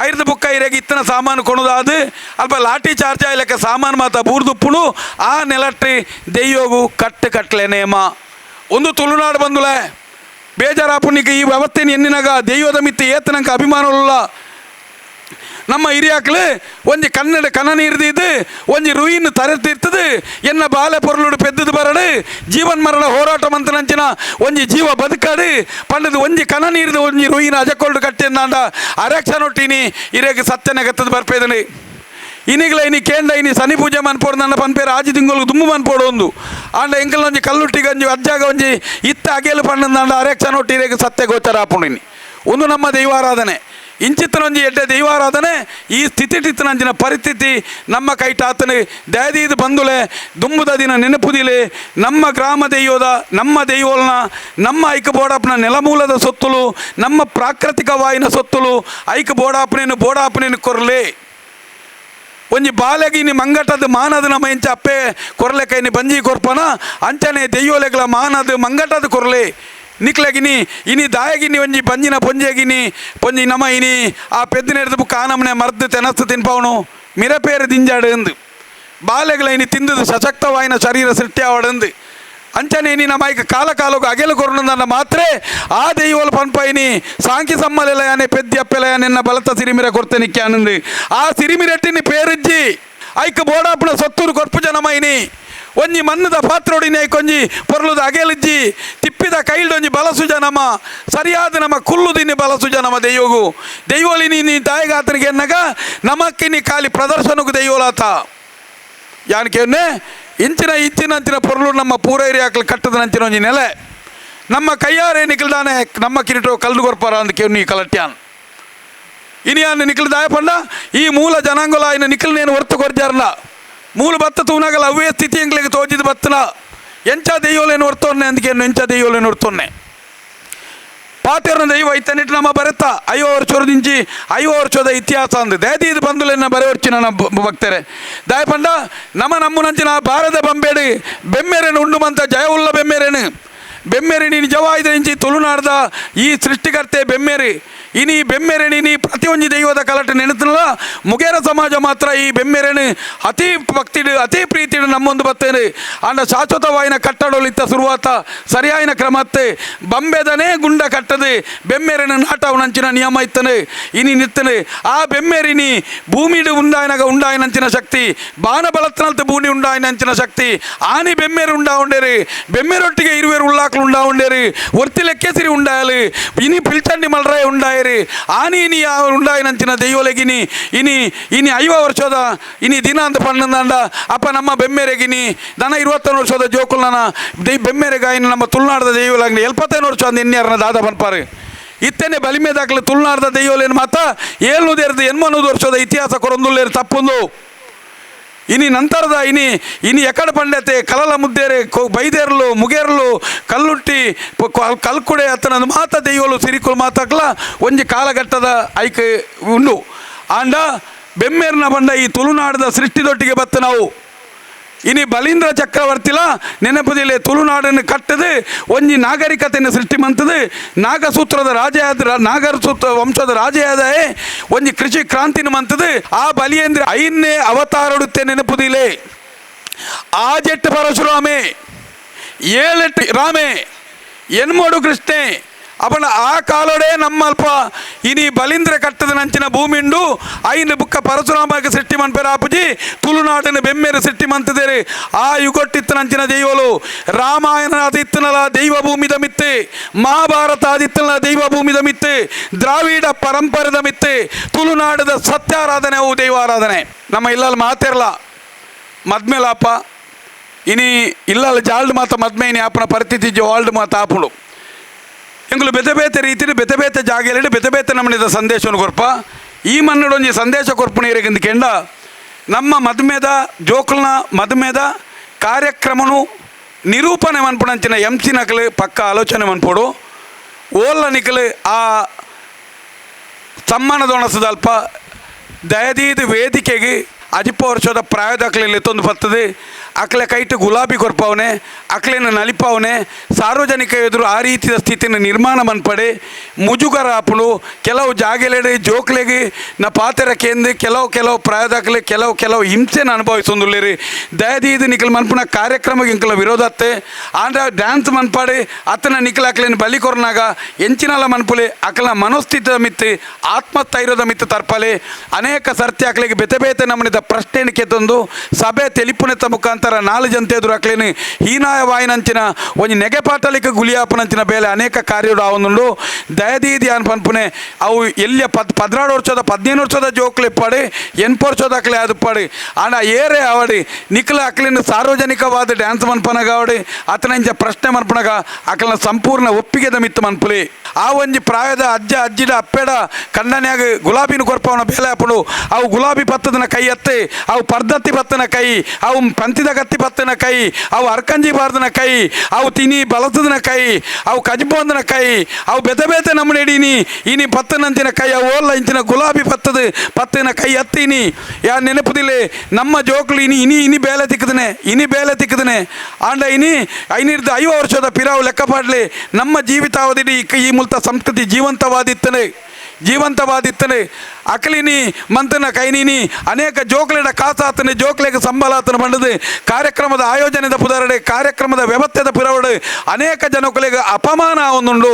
ಐರ್ದು ಬುಕ್ಕ ಇರೆಗೆ ಇತ್ತನ ಸಾಮಾನು ಕೊಣದಾದು ಅಲ್ಪ ಲಾಠಿ ಚಾರ್ಜ್ ಆಯ್ಲಕ್ಕ ಸಾಮಾನು ಮಾತ ಬೂರ್ದುಪ್ಪುಣು ಆ ನೆಲಟ್ಟಿ ದೈವಗು ಕಟ್ಟು ಕಟ್ಲೆ ನೇಮ ಒಂದು ತುಳುನಾಡು ಬಂದುಲೆ ಬೇಜಾರಾಪುನಿಗೆ ಈ ವ್ಯವಸ್ಥೆನ ಎನ್ನಿನಾಗ ದೈವದ ಮಿತ್ತು ಏತನಂಕ ಅಭಿಮಾನವುಳ್ಳ ನಮ್ಮ ಹಿರಿಯಾಕ್ಲು ಒಂಜಿ ಕನ್ನಡ ಕನ ನೀರ್ದಿದ್ದು ಒಂಜಿ ರುಯಿನ್ ತರೆತಿರ್ತದೆ ಎನ್ನ ಬಾಲೆ ಪೊರ್ಲುಡು ಪೆದ್ದದು ಬರಡು ಜೀವನ್ ಮರಣ ಹೋರಾಟ ಮಂತನಂಚಿನ ಒಂಜಿ ಜೀವ ಬದುಕಾಡು ಪಂಡದು ಒಂಜಿ ಕನ ನೀರ್ದು ಒಂಜಿ ರುಯಿನ ಅಜಕೊಲ್ಡು ಕಟ್ಟಿಂದಾಂಡ ಅರಕ್ಷನೊಟ್ಟಿನಿ ಇರೆಗ್ ಸತ್ಯನಗತ್ತದ ಬರ್ಪೇದನಿ ಇನಿಗ್ಲ ಇನಿ ಕೇಂದ್ರ ಇನಿ ಶನಿ ಪೂಜೆ ಮನ್ಪೋಡು ನನ್ನ ಪನ್ಪೇರು ಆಜಿ ತಿಂಗಳು ದುಮ್ಮು ಮನ್ಪೋಡು ಒಂದು ಆಂಡ ಎಂಕಲ್ ಒಂಜಿ ಕಲ್ಲುಟ್ಟಿಗೆ ಒಂಜಿ ಅಜ್ಜಾಗ ಒಂಜಿ ಇತ್ತ ಅಗೇಲು ಪಂಡಂದಾಂಡ ಅರಕ್ಷನೊಟ್ಟಿ ಇರೆಗ್ ಸತ್ಯ ಗೋಚರ ಆಪುಂಡು ಇನಿ ಒಂದು ನಮ್ಮ ದೈವಾರಾಧನೆ ಇಂಚಿತ್ತನೊಂಜಿ ಎಡ್ಡೆ ದೈವಾರಾಧನೆ ಈ ಸ್ಥಿತಿಟಿತ್ತನಂಚಿನ ಪರಿಸ್ಥಿತಿ ನಮ್ಮ ಕೈಟಾತನೆ ದಯದೀದು ಬಂದುಲೆ ದುಂಬುದ ದಿನ ನೆನಪುದಿಲೆ ನಮ್ಮ ಗ್ರಾಮ ದೈವದ ನಮ್ಮ ದೈವೋಲ್ನ ನಮ್ಮ ಐಕ ಬೋಡಪ್ಪನ ನೆಲಮೂಲದ ಸೊತ್ತುಲು ನಮ್ಮ ಪ್ರಾಕೃತಿಕ ವಾಯಿನ ಸೊತ್ತುಲು ಐಕ ಬೋಡಾಪನೇನು ಬೋಡಾಪನೇನು ಕೊರಲೆ ಒಂಜಿ ಬಾಲೆಗಿನಿ ಮಂಗಟದ ಮಾನದ ನಮ್ಮ ಇಂಚ ಅಪ್ಪೆ ಕೊರಲೆ ಕೈನಿ ಬಂಜಿ ಕೊರ್ಪನ ಅಂಚನೆ ದೈವಲೆಗಳ ಮಾನದ ಮಂಗಟದ ಕೊರಲೆ ನಿಕ್ಲಗಿನಿ ಇನಿ ದಾಯಗಿನಿ ಒಂಜಿ ಬಂಜಿನ ಪೊಂಜೆಗಿನಿ ಪೊಂಜಿ ನಮ ಇನಿ ಆ ಪೆದ್ದಿನೆಡ್ದು ಬುಕ್ಕ ಆನಮನೆ ಮರ್ದು ತೆನಸ್ತು ತಿನ್ಪವನು ಮಿರಪೇರು ದಿಂಜಾಡು ಎಂದು ಬಾಲೆಗಳ ಇನಿ ತಿಂದದು ಸಶಕ್ತವಾಯಿನ ಶರೀರ ಸೃಷ್ಟಿ ಆವಡಂದು ಅಂಚನೆ ಇನಿ ನಮ್ಮ ಐಕ ಕಾಲ ಕಾಲకు ಅಗೆಲು ಕೊರುಂದನ್ನ ಮಾತ್ರ ಆ ದೈವಲು ಪನ್ಪೈನಿ ಸಾಂಕಿ ಸಮ್ಮಲೆಲಯಾನೆ ಪೆದ್ದಿ ಅಪ್ಪೆಲಯ ನಿನ್ನ ಬಲತ ಸಿರಿಮಿರ ಕೊರ್ತೆ ನಿಕ್ಕೆ ಆನಂದ್ ಆ ಸಿರಿಮಿರೆಟ್ಟಿನಿ ಪೇರಿಜ್ಜಿ ಐಕ ಬೋಡಾಪುನ ಸೊತ್ತೂರು ಕೊರ್ಪು ಜನಮೈನಿ ಒಂಜಿ ಮಣ್ಣದ ಪಾತ್ರೋಡಿನಿ ಐಕೊಂಜಿ ಪೊರ್ಲುದ ಅಗೆಲಿಜ್ಜಿ ತಿಪ್ಪಿದ ಕೈಲ್ಡೊಂಜಿ ಬಲಸು ಜನಮ ಸರಿಯಾದ ನಮ್ಮ ಕುಲ್ಲುದಿನಿ ಬಲಸು ಜನಮ ದೈವಗು ದೈವಲಿ ನೀ ತಾಯಿಗಾತನಿಗೆ ಎನ್ನಗ ನಮಕ್ಕಿನಿ ಖಾಲಿ ಪ್ರದರ್ಶನಕ್ಕೂ ದೈವಲಾತ ಯಾನಕ್ಕೆ ಇಂಚಿನ ಇಂಚಿನ ಅಂಚಿನ ಪೊರ್ಲು ನಮ್ಮ ಪೂರೈರಿ ಹಾಕಲು ಕಟ್ಟದ ನಂಚಿನ ಒಂಜಿ ನೆಲೆ ನಮ್ಮ ಕೈಯಾರೆ ನಿಖಲ್ದಾನೆ ನಮ್ಮ ಕಿರೀಟೋ ಕಲ್ದು ಕೊರ್ಪಾರ ಅಂದ್ ಕೇವ್ ನೀ ಕಲಟ್ಯಾನ್ ಇನಿಯಾನ್ ನಿಖಲ್ ದಾಯಪಂಡ ಈ ಮೂಲ ಜನಾಂಗಲ ఆయన ನಿಖಲ್ నేను ಹೊರ್ತು ಕೊರ್ಜಾರ್ನ ಮೂಲ ಬತ್ತ ತೂನಗಲ ಅವೇ ಸ್ಥಿತಿ ಎಂಗ್ಲಿಗೆ ತೋಜಿದ ಬತ್ತನ ಎಂಚ ದೈವಲೇನು ಹೊರ್ತೊನ್ನೆ అందుకే ಎಂಚ ದೈವಲೇನು ಹೊರ್ತೊನ್ನೆ ಪಾತೆರ್ನ ದೈವ ಇತ್ತನಿಟ್ಟು ನಮ್ಮ ಬರೆತ ಐವ ವರ್ಷದಿಂಚಿ ಐವ ವರ್ಷದ ಇತಿಹಾಸ ಅಂದು ದಯದೀದ್ ಬಂದುಲೆನ್ನ ಬರೆವರ್ಚಿನ ನಮ್ಮ ಭಕ್ತರೆ ದಾಯಪಂಡ ನಮ್ಮ ನಮ್ಮನಂಚಿನ ಭಾರತ ಬಂಬೇಡಿ ಬೆಮ್ಮೆರೆನು ಉಂಡುಮಂತ ಜಯವುಲ್ಲ ಬೆಮ್ಮೆರೆನು ಬೆಮ್ಮೆರೆ ನಿಜವಾಯ್ದ ಇಂಚಿ ತುಳುನಾಡ್ದ ಈ ಸೃಷ್ಟಿಕರ್ತೆ ಬೆಮ್ಮೆರಿ ಇನಿ ಬೆಮ್ಮೆರೆನಿ ನೀ ಪ್ರತಿಯೊಂದು ದೈವದ ಕಲಟೆ ನೆನೆತನಲ್ಲ ಮುಗೇರ ಸಮಾಜ ಮಾತ್ರ ಈ ಬೆಮ್ಮೆರೆನು ಅತಿ ಭಕ್ತಿಡು ಅತಿ ಪ್ರೀತಿಡು ನಮ್ಮೊಂದು ಬತ್ತೇನೆ ಅಂಡ ಶಾಶ್ವತವಾಯಿನ ಕಟ್ಟಡೋಲಿತ್ತ ಶುರುವಾತ ಸರಿಯಾಯಿನ ಕ್ರಮತ್ತೆ ಬಂಬೆದನೇ ಗುಂಡ ಕಟ್ಟದೆ ಬೆಮ್ಮೆರೆನ ನಾಟವನಂಚಿನ ನಿಯಮ ಇತ್ತನೆ ಇನಿ ನಿತ್ತನೆ ಆ ಬೆಮ್ಮೆರಿನಿ ಭೂಮಿಡು ಉಂಡಾಯನಗ ಉಂಡಾಯನಂಚಿನ ಶಕ್ತಿ ಬಾನ ಬಲತ್ನಲ್ತ ಭೂಮಿ ಉಂಡಾಯನಂಚಿನ ಶಕ್ತಿ ಆನಿ ಬೆಮ್ಮೆರು ಉಂಡಾ ఉండేరు ಬೆಮ್ಮೆರೊಟ್ಟಿಗೆ ಇರುವೆರು ಉಳ್ಳಾಕ್ಲು ಉಂಡಾ ఉండేరు ಒರ್ತಿ ಲೆಕ್ಕೆಸಿರಿ ಉಂಡಾಯಲು ಇನಿ ಪಿಲ್ಚಂಡಿ ಮಲ್ರಾಯ ಉಂಡಾಯರು ಆನಿ ಇನಿ ಆ ಉಂಡಾಯನಂಚಿನ ದೈವಲೆಗಿನಿ ಇನಿ ಇನಿ ಐವ ವರ್ಷದ ಇನಿ ದಿನ ಅಂತ ಪಣ್ಣಂದಾಂಡ ಅಪ್ಪ ನಮ್ಮ ಬೆಮ್ಮೆರೆಗಿನಿ ದನ 21 ವರ್ಷದ ಜೋಕುಲ್ನ ದೈ ಬೆಮ್ಮೆರೆಗಾಯಿನ ನಮ್ಮ ತುಳುನಾಡದ ದೈವಲಾಗ್ನಿ 75 ವರ್ಷ ಅಂದ ಎನ್ಯಾರನ ದಾದ ಪನ್ಪಾರು ಇತ್ತನೆ ಬಲಿಮೆ ದಾಖಲೆ ತುಳುನಾಡದ ದೈವಲೇನು ಮಾತ 780 ವರ್ಷದ ಇತಿಹಾಸ ಕೊರೊಂದುಲ್ಲೇರು ತಪ್ಪೊಂದು ಇನಿ ನಂತರದ ಇನಿ ಇನಿ ಎಕಡ ಪಂಡತೆ ಕಲಲ ಮುದ್ದೇರೆ ಬೈದೇರ್ಲು ಮುಗೇರ್ಲು ಕಲ್ಲುಟ್ಟಿ ಕಲ್ಕುಡೆ ಅತ್ತನ ಮಾತ ದೈವಲು ಸಿರಿಕುಲು ಮಾತಾಕ್ಲ ಒಂಜಿ ಕಾಲಘಟ್ಟದ ಐಕ್ ಉಂಡು ಆಂಡ ಬೆಮ್ಮೇರ್ನ ಬಂಡ ಈ ತುಳುನಾಡದ ಸೃಷ್ಟಿದೊಟ್ಟಿಗೆ ಬತ್ತ ನಾವು ಇನಿ ಬಲೀಂದ್ರ ಚಕ್ರವರ್ತಿಲ ನೆನಪುದಿಲೆ ತುಳುನಾಡನ್ನು ಕಟ್ಟದು ಒಂಜಿ ನಾಗರಿಕತೆಯನ್ನು ಸೃಷ್ಟಿ ಮಂತದು ನಾಗಸೂತ್ರದ ರಾಜ ನಾಗರಸೂತ್ರ ವಂಶದ ರಾಜಯಾದಯೇ ಒಂಜಿ ಕೃಷಿ ಕ್ರಾಂತಿನ ಮಂತದು ಆ ಬಲಿಯೇಂದ್ರ ಐನ್ನೇ ಅವತಾರಡುತ್ತೆ ನೆನಪುದಿಲೆ ಆಜೆಟ್ಟು ಪರಶುರಾಮೆ ಏಳೆಟ್ಟು ರಾಮೆ ಎನ್ಮೋಡು ಕೃಷ್ಣೆ ಅವನ ಆ ಕಾಲೋಡೆ ನಮ್ಮಲ್ಪ ಇನಿ ಬಲೀಂದ್ರ ಕಟ್ಟದ ನಂಚಿನ ಭೂಮಿಂಡು ಐನು ಬುಕ್ಕ ಪರಶುರಾಮಗೆ ಸೃಷ್ಟಿ ಮನ್ಪೆರ ಆಪುಜಿ ತುಳುನಾಡಿನ ಬೆಮ್ಮೆರು ಸೃಷ್ಟಿ ಮಂತದೇರಿ ಆ ಯುಗೊಟ್ಟಿತ್ತ ನಂಚಿನ ದೈವಲು ರಾಮಾಯಣ ಆದಿತ್ತನಲ ದೈವ ಭೂಮಿದ ಮಿತ್ತೆ ಮಹಾಭಾರತ ಆದಿತ್ತನಲ ದೈವ ಭೂಮಿದ ಮಿತ್ತೆ ದ್ರಾವಿಡ ಪರಂಪರೆದ ಮಿತ್ತೆ ತುಳುನಾಡದ ಸತ್ಯಾರಾಧನೆ ಅವು ದೈವಾರಾಧನೆ ನಮ್ಮ ಇಲ್ಲಲ್ಲಿ ಮಾತಿರಲ್ಲ ಮದ್ಮೇಲಾಪ ಇನಿ ಇಲ್ಲಲ್ಲಿ ಜಾಲ್ಡ್ ಮಾತ ಮದ್ಮೆ ಇನಿ ಆಪನ ಪರಿಸ್ಥಿತಿ ಜೋಲ್ಡ್ ಮಾತ ಆಪುಡು ಎಂಗುಲು ಬೇತೆ ಬೇತೆ ರೀತಿಲಿ ಬೇತೆ ಬೇತೆ ಜಾಗೆಯಲ್ಲಿ ಬೇತೆ ಬೇತೆ ನಮ್ಮನಿದ ಸಂದೇಶವನ್ನು ಕೊರ್ಪ ಈ ಮನ್ನಡೊಂಜಿ ಸಂದೇಶ ಕೊರ್ಪುಣೀರಿಗಿಂದ ಕೆಂಡ ನಮ್ಮ ಮದ್ಮೇದ ಜೋಕುಲ್ನ ಮದ್ಮೇದ ಕಾರ್ಯಕ್ರಮನು ನಿರೂಪಣೆ ಮನ್ಪುಣಂಚಿನ ಎಂ ಸಿ ನಕಲು ಪಕ್ಕ ಆಲೋಚನೆ ಮನ್ಪೋಡು ಓಲ್ಲ ನಿಕಲು ಆ ಸಮ್ಮಾನದೊಣಸದಲ್ಪ ದಯದೀದ ವೇದಿಕೆಗೆ ಅಜಿಪ ವರ್ಷದ ಪ್ರಾಯದ ಎತ್ತೊಂದು ಬರ್ತದೆ ಅಕ್ಲೆ ಕೈಟು ಗುಲಾಬಿ ಕೊರ್ಪವನೆ ಅಕ್ಲೆನ ನಲಿಪವನೆ ಸಾರ್ವಜನಿಕ ಎದುರು ಆ ರೀತಿಯ ಸ್ಥಿತಿನ ನಿರ್ಮಾಣ ಮನ್ಪಡೆ ಮುಜುಗರ ಆಪುಂಡು ಕೆಲವು ಜಾಗೆಲೆಡೆ ಜೋಕ್ಲೆಗೆ ನ ಪಾತೆರ ಕೇಂದ್ರ ಕೆಲವು ಕೆಲವು ಪ್ರಾಯದಾಕ್ಲೆ ಕೆಲವು ಕೆಲವು ಹಿಂಸೆನ ಅನುಭವಿಸೊಂದುಲ್ಲೇರಿ ದಯದೀದ ನಿಖಲ್ ಮನ್ಪುನ ಕಾರ್ಯಕ್ರಮಕ್ಕೆ ಇಂಕಲ ವಿರೋಧತ್ತೆ ಆಂಡ ಡ್ಯಾನ್ಸ್ ಮನ್ಪಾಡಿ ಅತ್ತನ ನಿಖಲ್ ಅಕ್ಲೆನ ಬಲಿ ಕೊರ್ನಾಗ ಎಂಚಿನಲ ಮನ್ಪುಲೆ ಅಕ್ಲ ಮನೋಸ್ಥಿತಿದ ಮಿತ್ತು ಆತ್ಮಸ್ಥೈರ್ಯದ ಮಿತ್ತು ತರ್ಪಲೆ ಅನೇಕ ಸರ್ತಿ ಅಕ್ಲೆಗೆ ಬೇತೆ ಬೇತೆ ನಮ್ಮನಿದ ಪ್ರಶ್ನೆ ಕೆತ್ತೊಂದು ಸಭೆ ತೆಲಿಪುನೆತ್ತ ಮುಖಾಂತರ ನಾಲು ಜನತೆ ಎದುರು ಅಕ್ಲೇನು ಹೀನಾಯವಾಯಿನಂಚಿನ ಒಂಜಿ ನೆಗೆಪಾಟಲಿಕ ಗುಲಿಯಾಪನಂಚಿನ ಬೇಲೆ ಅನೇಕ ಕಾರ್ಯಡು ಆವೊಂದುಂಡು ದಯದೀದಿ ಅನ್ ಪನ್ಪುನೆ ಅವು ಎಲ್ಲಿಯ 14 ವರ್ಷದ 15 ವರ್ಷದ ಜೋಕ್ಲು ಇಪ್ಪಾಡಿ 8 ವರ್ಷದ ಅಕ್ಲೆ ಅದು ಆಂಡ ಏರೆ ಅವಡಿ ನಿಖಲ ಅಕ್ಲಿನ ಸಾರ್ವಜನಿಕವಾದ ಡ್ಯಾನ್ಸ್ ಮನ್ಪನಗ ಅವಡಿ ಅತನಂಚ ಪ್ರಶ್ನೆ ಮನ್ಪನಗ ಅಕ್ಲನ ಸಂಪೂರ್ಣ ಒಪ್ಪಿಗೆದ ಮಿತ್ತು ಮನ್ಪುಲಿ ಆ ಒಂಜಿ ಪ್ರಾಯದ ಅಜ್ಜ ಅಜ್ಜಿಡ ಅಪ್ಪೆಡ ಕಣ್ಣನ್ಯಾಗ ಗುಲಾಬಿನ ಕೊರ್ಪವನ ಬೇಲೆ ಆಪುಂಡು ಅವು ಗುಲಾಬಿ ಪತ್ತದನ ಕೈ ಅತ್ತೆ ಅವು ಪರ್ದತ್ತಿ ಪತ್ತನ ಕೈ ಅವು ಪಂತಿದ ಕತ್ತಿ ಪತ್ತನ ಕೈ, ಅವು ಅರ್ಕಂಜಿ ಬಾರ್ದನ ಕೈ, ಅವು ತಿನಿ ಬಲಸದನ ಕೈ, ಅವು ಕಜ್ಬೊಂದನ ಕೈ, ಅವು ಬೆತೆ ಬೇತೆ ನಮ್ಮನೆ ಇನಿ ಇನಿ ಪತ್ತನಂಚಿನ ಕೈ, ಅವು ಓಲ್ಲ ಇಂಚಿನ ಗುಲಾಬಿ ಪತ್ತದ ಪತ್ತಿನ ಕೈ ಅತ್ತೀನಿ. ಯಾ ನೆನಪುದಿಲ್ಲ ನಮ್ಮ ಜೋಕ್ಲು ಇನಿ ಇನಿ ಇನಿ ಬೇಲೆ ತಿಕ್ಕದನೆ, ಇನಿ ಬೇಲೆ ತಿಕ್ಕದನೆ. ಆಂಡ ಇನಿ 550 ವರ್ಷದ ಪಿರಾವು ಲೆಕ್ಕ ಪಾಡ್ಲಿ ನಮ್ಮ ಜೀವಿತಾವಧಿ ಈ ಮುಲ್ತ ಸಂಸ್ಕೃತಿ ಜೀವಂತವಾದಿತ್ತನೆ, ಜೀವಂತವಾದಿತ್ತನೆ. ಅಕಲಿನಿ ಮಂತನ ಕೈನಿನಿ ಅನೇಕ ಜೋಕ್ಲೆಡ ಕಾಸಾತನೆ, ಜೋಕ್ಲೆಗೆ ಸಂಬಳಾತನ ಬಂಡದು ಕಾರ್ಯಕ್ರಮದ ಆಯೋಜನೆದ ಪುದರಡೆ, ಕಾರ್ಯಕ್ರಮದ ವ್ಯವಸ್ಥೆದ ಪುರವಡು ಅನೇಕ ಜನಕುಲೆಗೆ ಅಪಮಾನ ಒಂದುಂಡು.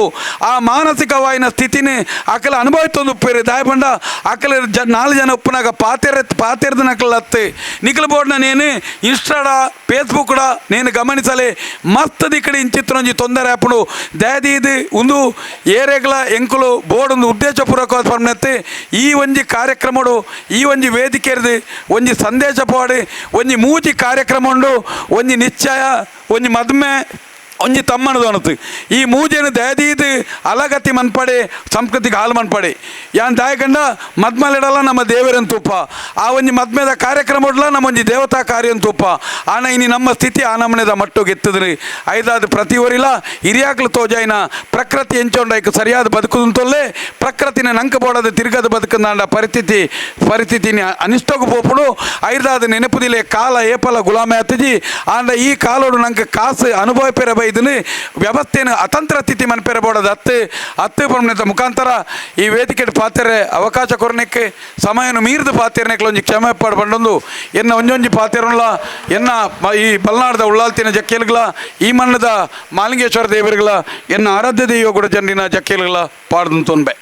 ಆ ಮಾನಸಿಕವಾಯಿನ ಸ್ಥಿತಿನಿ ಅಕಲ ಅನುಭವಿತೊಂದು ಉಪ್ಪೇರಿ ದಾಯಪಂಡ ಅಕಲ 4 ಜನ ಉಪ್ಪುನಾಗ ಪಾತೆರ ಪಾತೆರ್ದ ನಕಲತ್ತೆ ನಿಖಲ್ ಬೋರ್ಡ್ನ ನೇನು ಇನ್ಸ್ಟಾಡ ಫೇಸ್ಬುಕ್ಡ ನೇನು ಗಮನಿಸಲೆ ಮಸ್ತ್ ದಿಕ್ಕಡಿ ಇಂಚಿತ್ರೊಂಜಿ ತೊಂದರೆ ಆಪುಂಡು. ದಯದೀದು ಒಂದು ಏರೆಗ್ಲ ಎಂಕುಲು ಬೋರ್ಡ್ ಒಂದು ಉದ್ದೇಶಪೂರ್ವಕವಾದ ಪರ್ಮನೆತ್ತೆ ಈ ಒಂಜಿ ಕಾರ್ಯಕ್ರಮಡು, ಈ ಒಂಜಿ ವೇದಿಕೆರ್ದು ಒಂಜಿ ಸಂದೇಶ ಪೋಡು, ಒಂಜಿ ಮೂಜಿ ಕಾರ್ಯಕ್ರಮ ಉಂಡು, ಒಂಜಿ ನಿಶ್ಚಯ, ಒಂಜಿ ಮದ್ಮೆ, ಒಂಜಿ ತಮ್ಮನದು ಅನತು. ಈ ಮೂಜೆನು ದಯದೀದು ಅಲಗತಿ ಮನ್ಪಡೆ, ಸಂಸ್ಕೃತಿಗೆ ಹಾಲು ಮನ್ಪಡೆ. ಯಾನ್ ದಾಯಕಂಡ ಮದ್ಮಲಿಡಲ್ಲ ನಮ್ಮ ದೇವರನ್ ತುಪ್ಪ, ಆ ಒಂಜಿ ಮದ್ಮೆದ ಕಾರ್ಯಕ್ರಮ ಉಡ್ಲ ನಮ್ಮ ಒಂಜಿ ದೇವತಾ ಕಾರ್ಯ ತುಪ್ಪ. ಆನ ಇನಿ ನಮ್ಮ ಸ್ಥಿತಿ ಆ ನಮನೆದ ಮಟ್ಟುಗೆ ಎತ್ತದ್ರಿ. ಐದಾದ ಪ್ರತಿ ಊರಿಲ ಹಿರಿಯಾಕ್ಲು ತೋಜಾಯಿನ ಪ್ರಕೃತಿ ಎಂಚೊಂಡೈಕ್ ಸರಿಯಾದ ಬದುಕುದಂತೊಲ್ಲೆ ಪ್ರಕೃತಿನ ನಂಕ ಬೋಡದ ತಿರುಗದ ಬದುಕಂದಾಂಡ ಪರಿಸ್ಥಿತಿನಿ ಅನಿಷ್ಟೋಗು ಪೋಪುಡು. ಐದಾದ ನೆನಪುದಿಲೆ ಕಾಲ ಏಪಲ ಗುಲಾಮೆ ಅತ್ತಿಜಿ. ಆಂಡ ಈ ಕಾಲೋಡು ನಂಗೆ ಕಾಸು ಅನುಭವ ಪೆರ ಬೈದನು ವ್ಯವಸ್ಥೆಯನ್ನು ಅತಂತ್ರ ಸ್ಥಿತಿ ಮನ್ಪೆರ ಬೋಡದ ಅತ್ತು ಅತ್ತು ಪರ್ಮನೆತ ಮುಖಾಂತರ ಈ ವೇದಿಕೆ ಪಾತ್ರೆ ಅವಕಾಶ ಕೊರನೆಕ್ಕೆ ಸಮಯನು ಮೀರಿದ ಪಾತ್ರೆನೆಕ್ಲ ಒಂಜಿ ಕ್ಷಮೆ ಪಾಡು ಬಂಡೊಂದು ಎನ್ನ ಒಂಜೊಂಜಿ ಪಾತ್ರೆಲ್ಲ ಎನ್ನ ಈ ಬಲ್ನಾಡದ ಉಳ್ಳಾಲ್ತಿನ ಜಕ್ಕೇಲ್ಗಳ, ಈ ಮಣ್ಣದ ಮಾಲಿಂಗೇಶ್ವರ ದೇವರುಗಳ, ಎನ್ನ ಆರಾಧ್ಯ ದೈವ ಕೂಡ ಜನರಿನ ಜಕ್ಕೇಲ್ಗಳ ಪಾಡ್ದು ತೊಂಬೆ.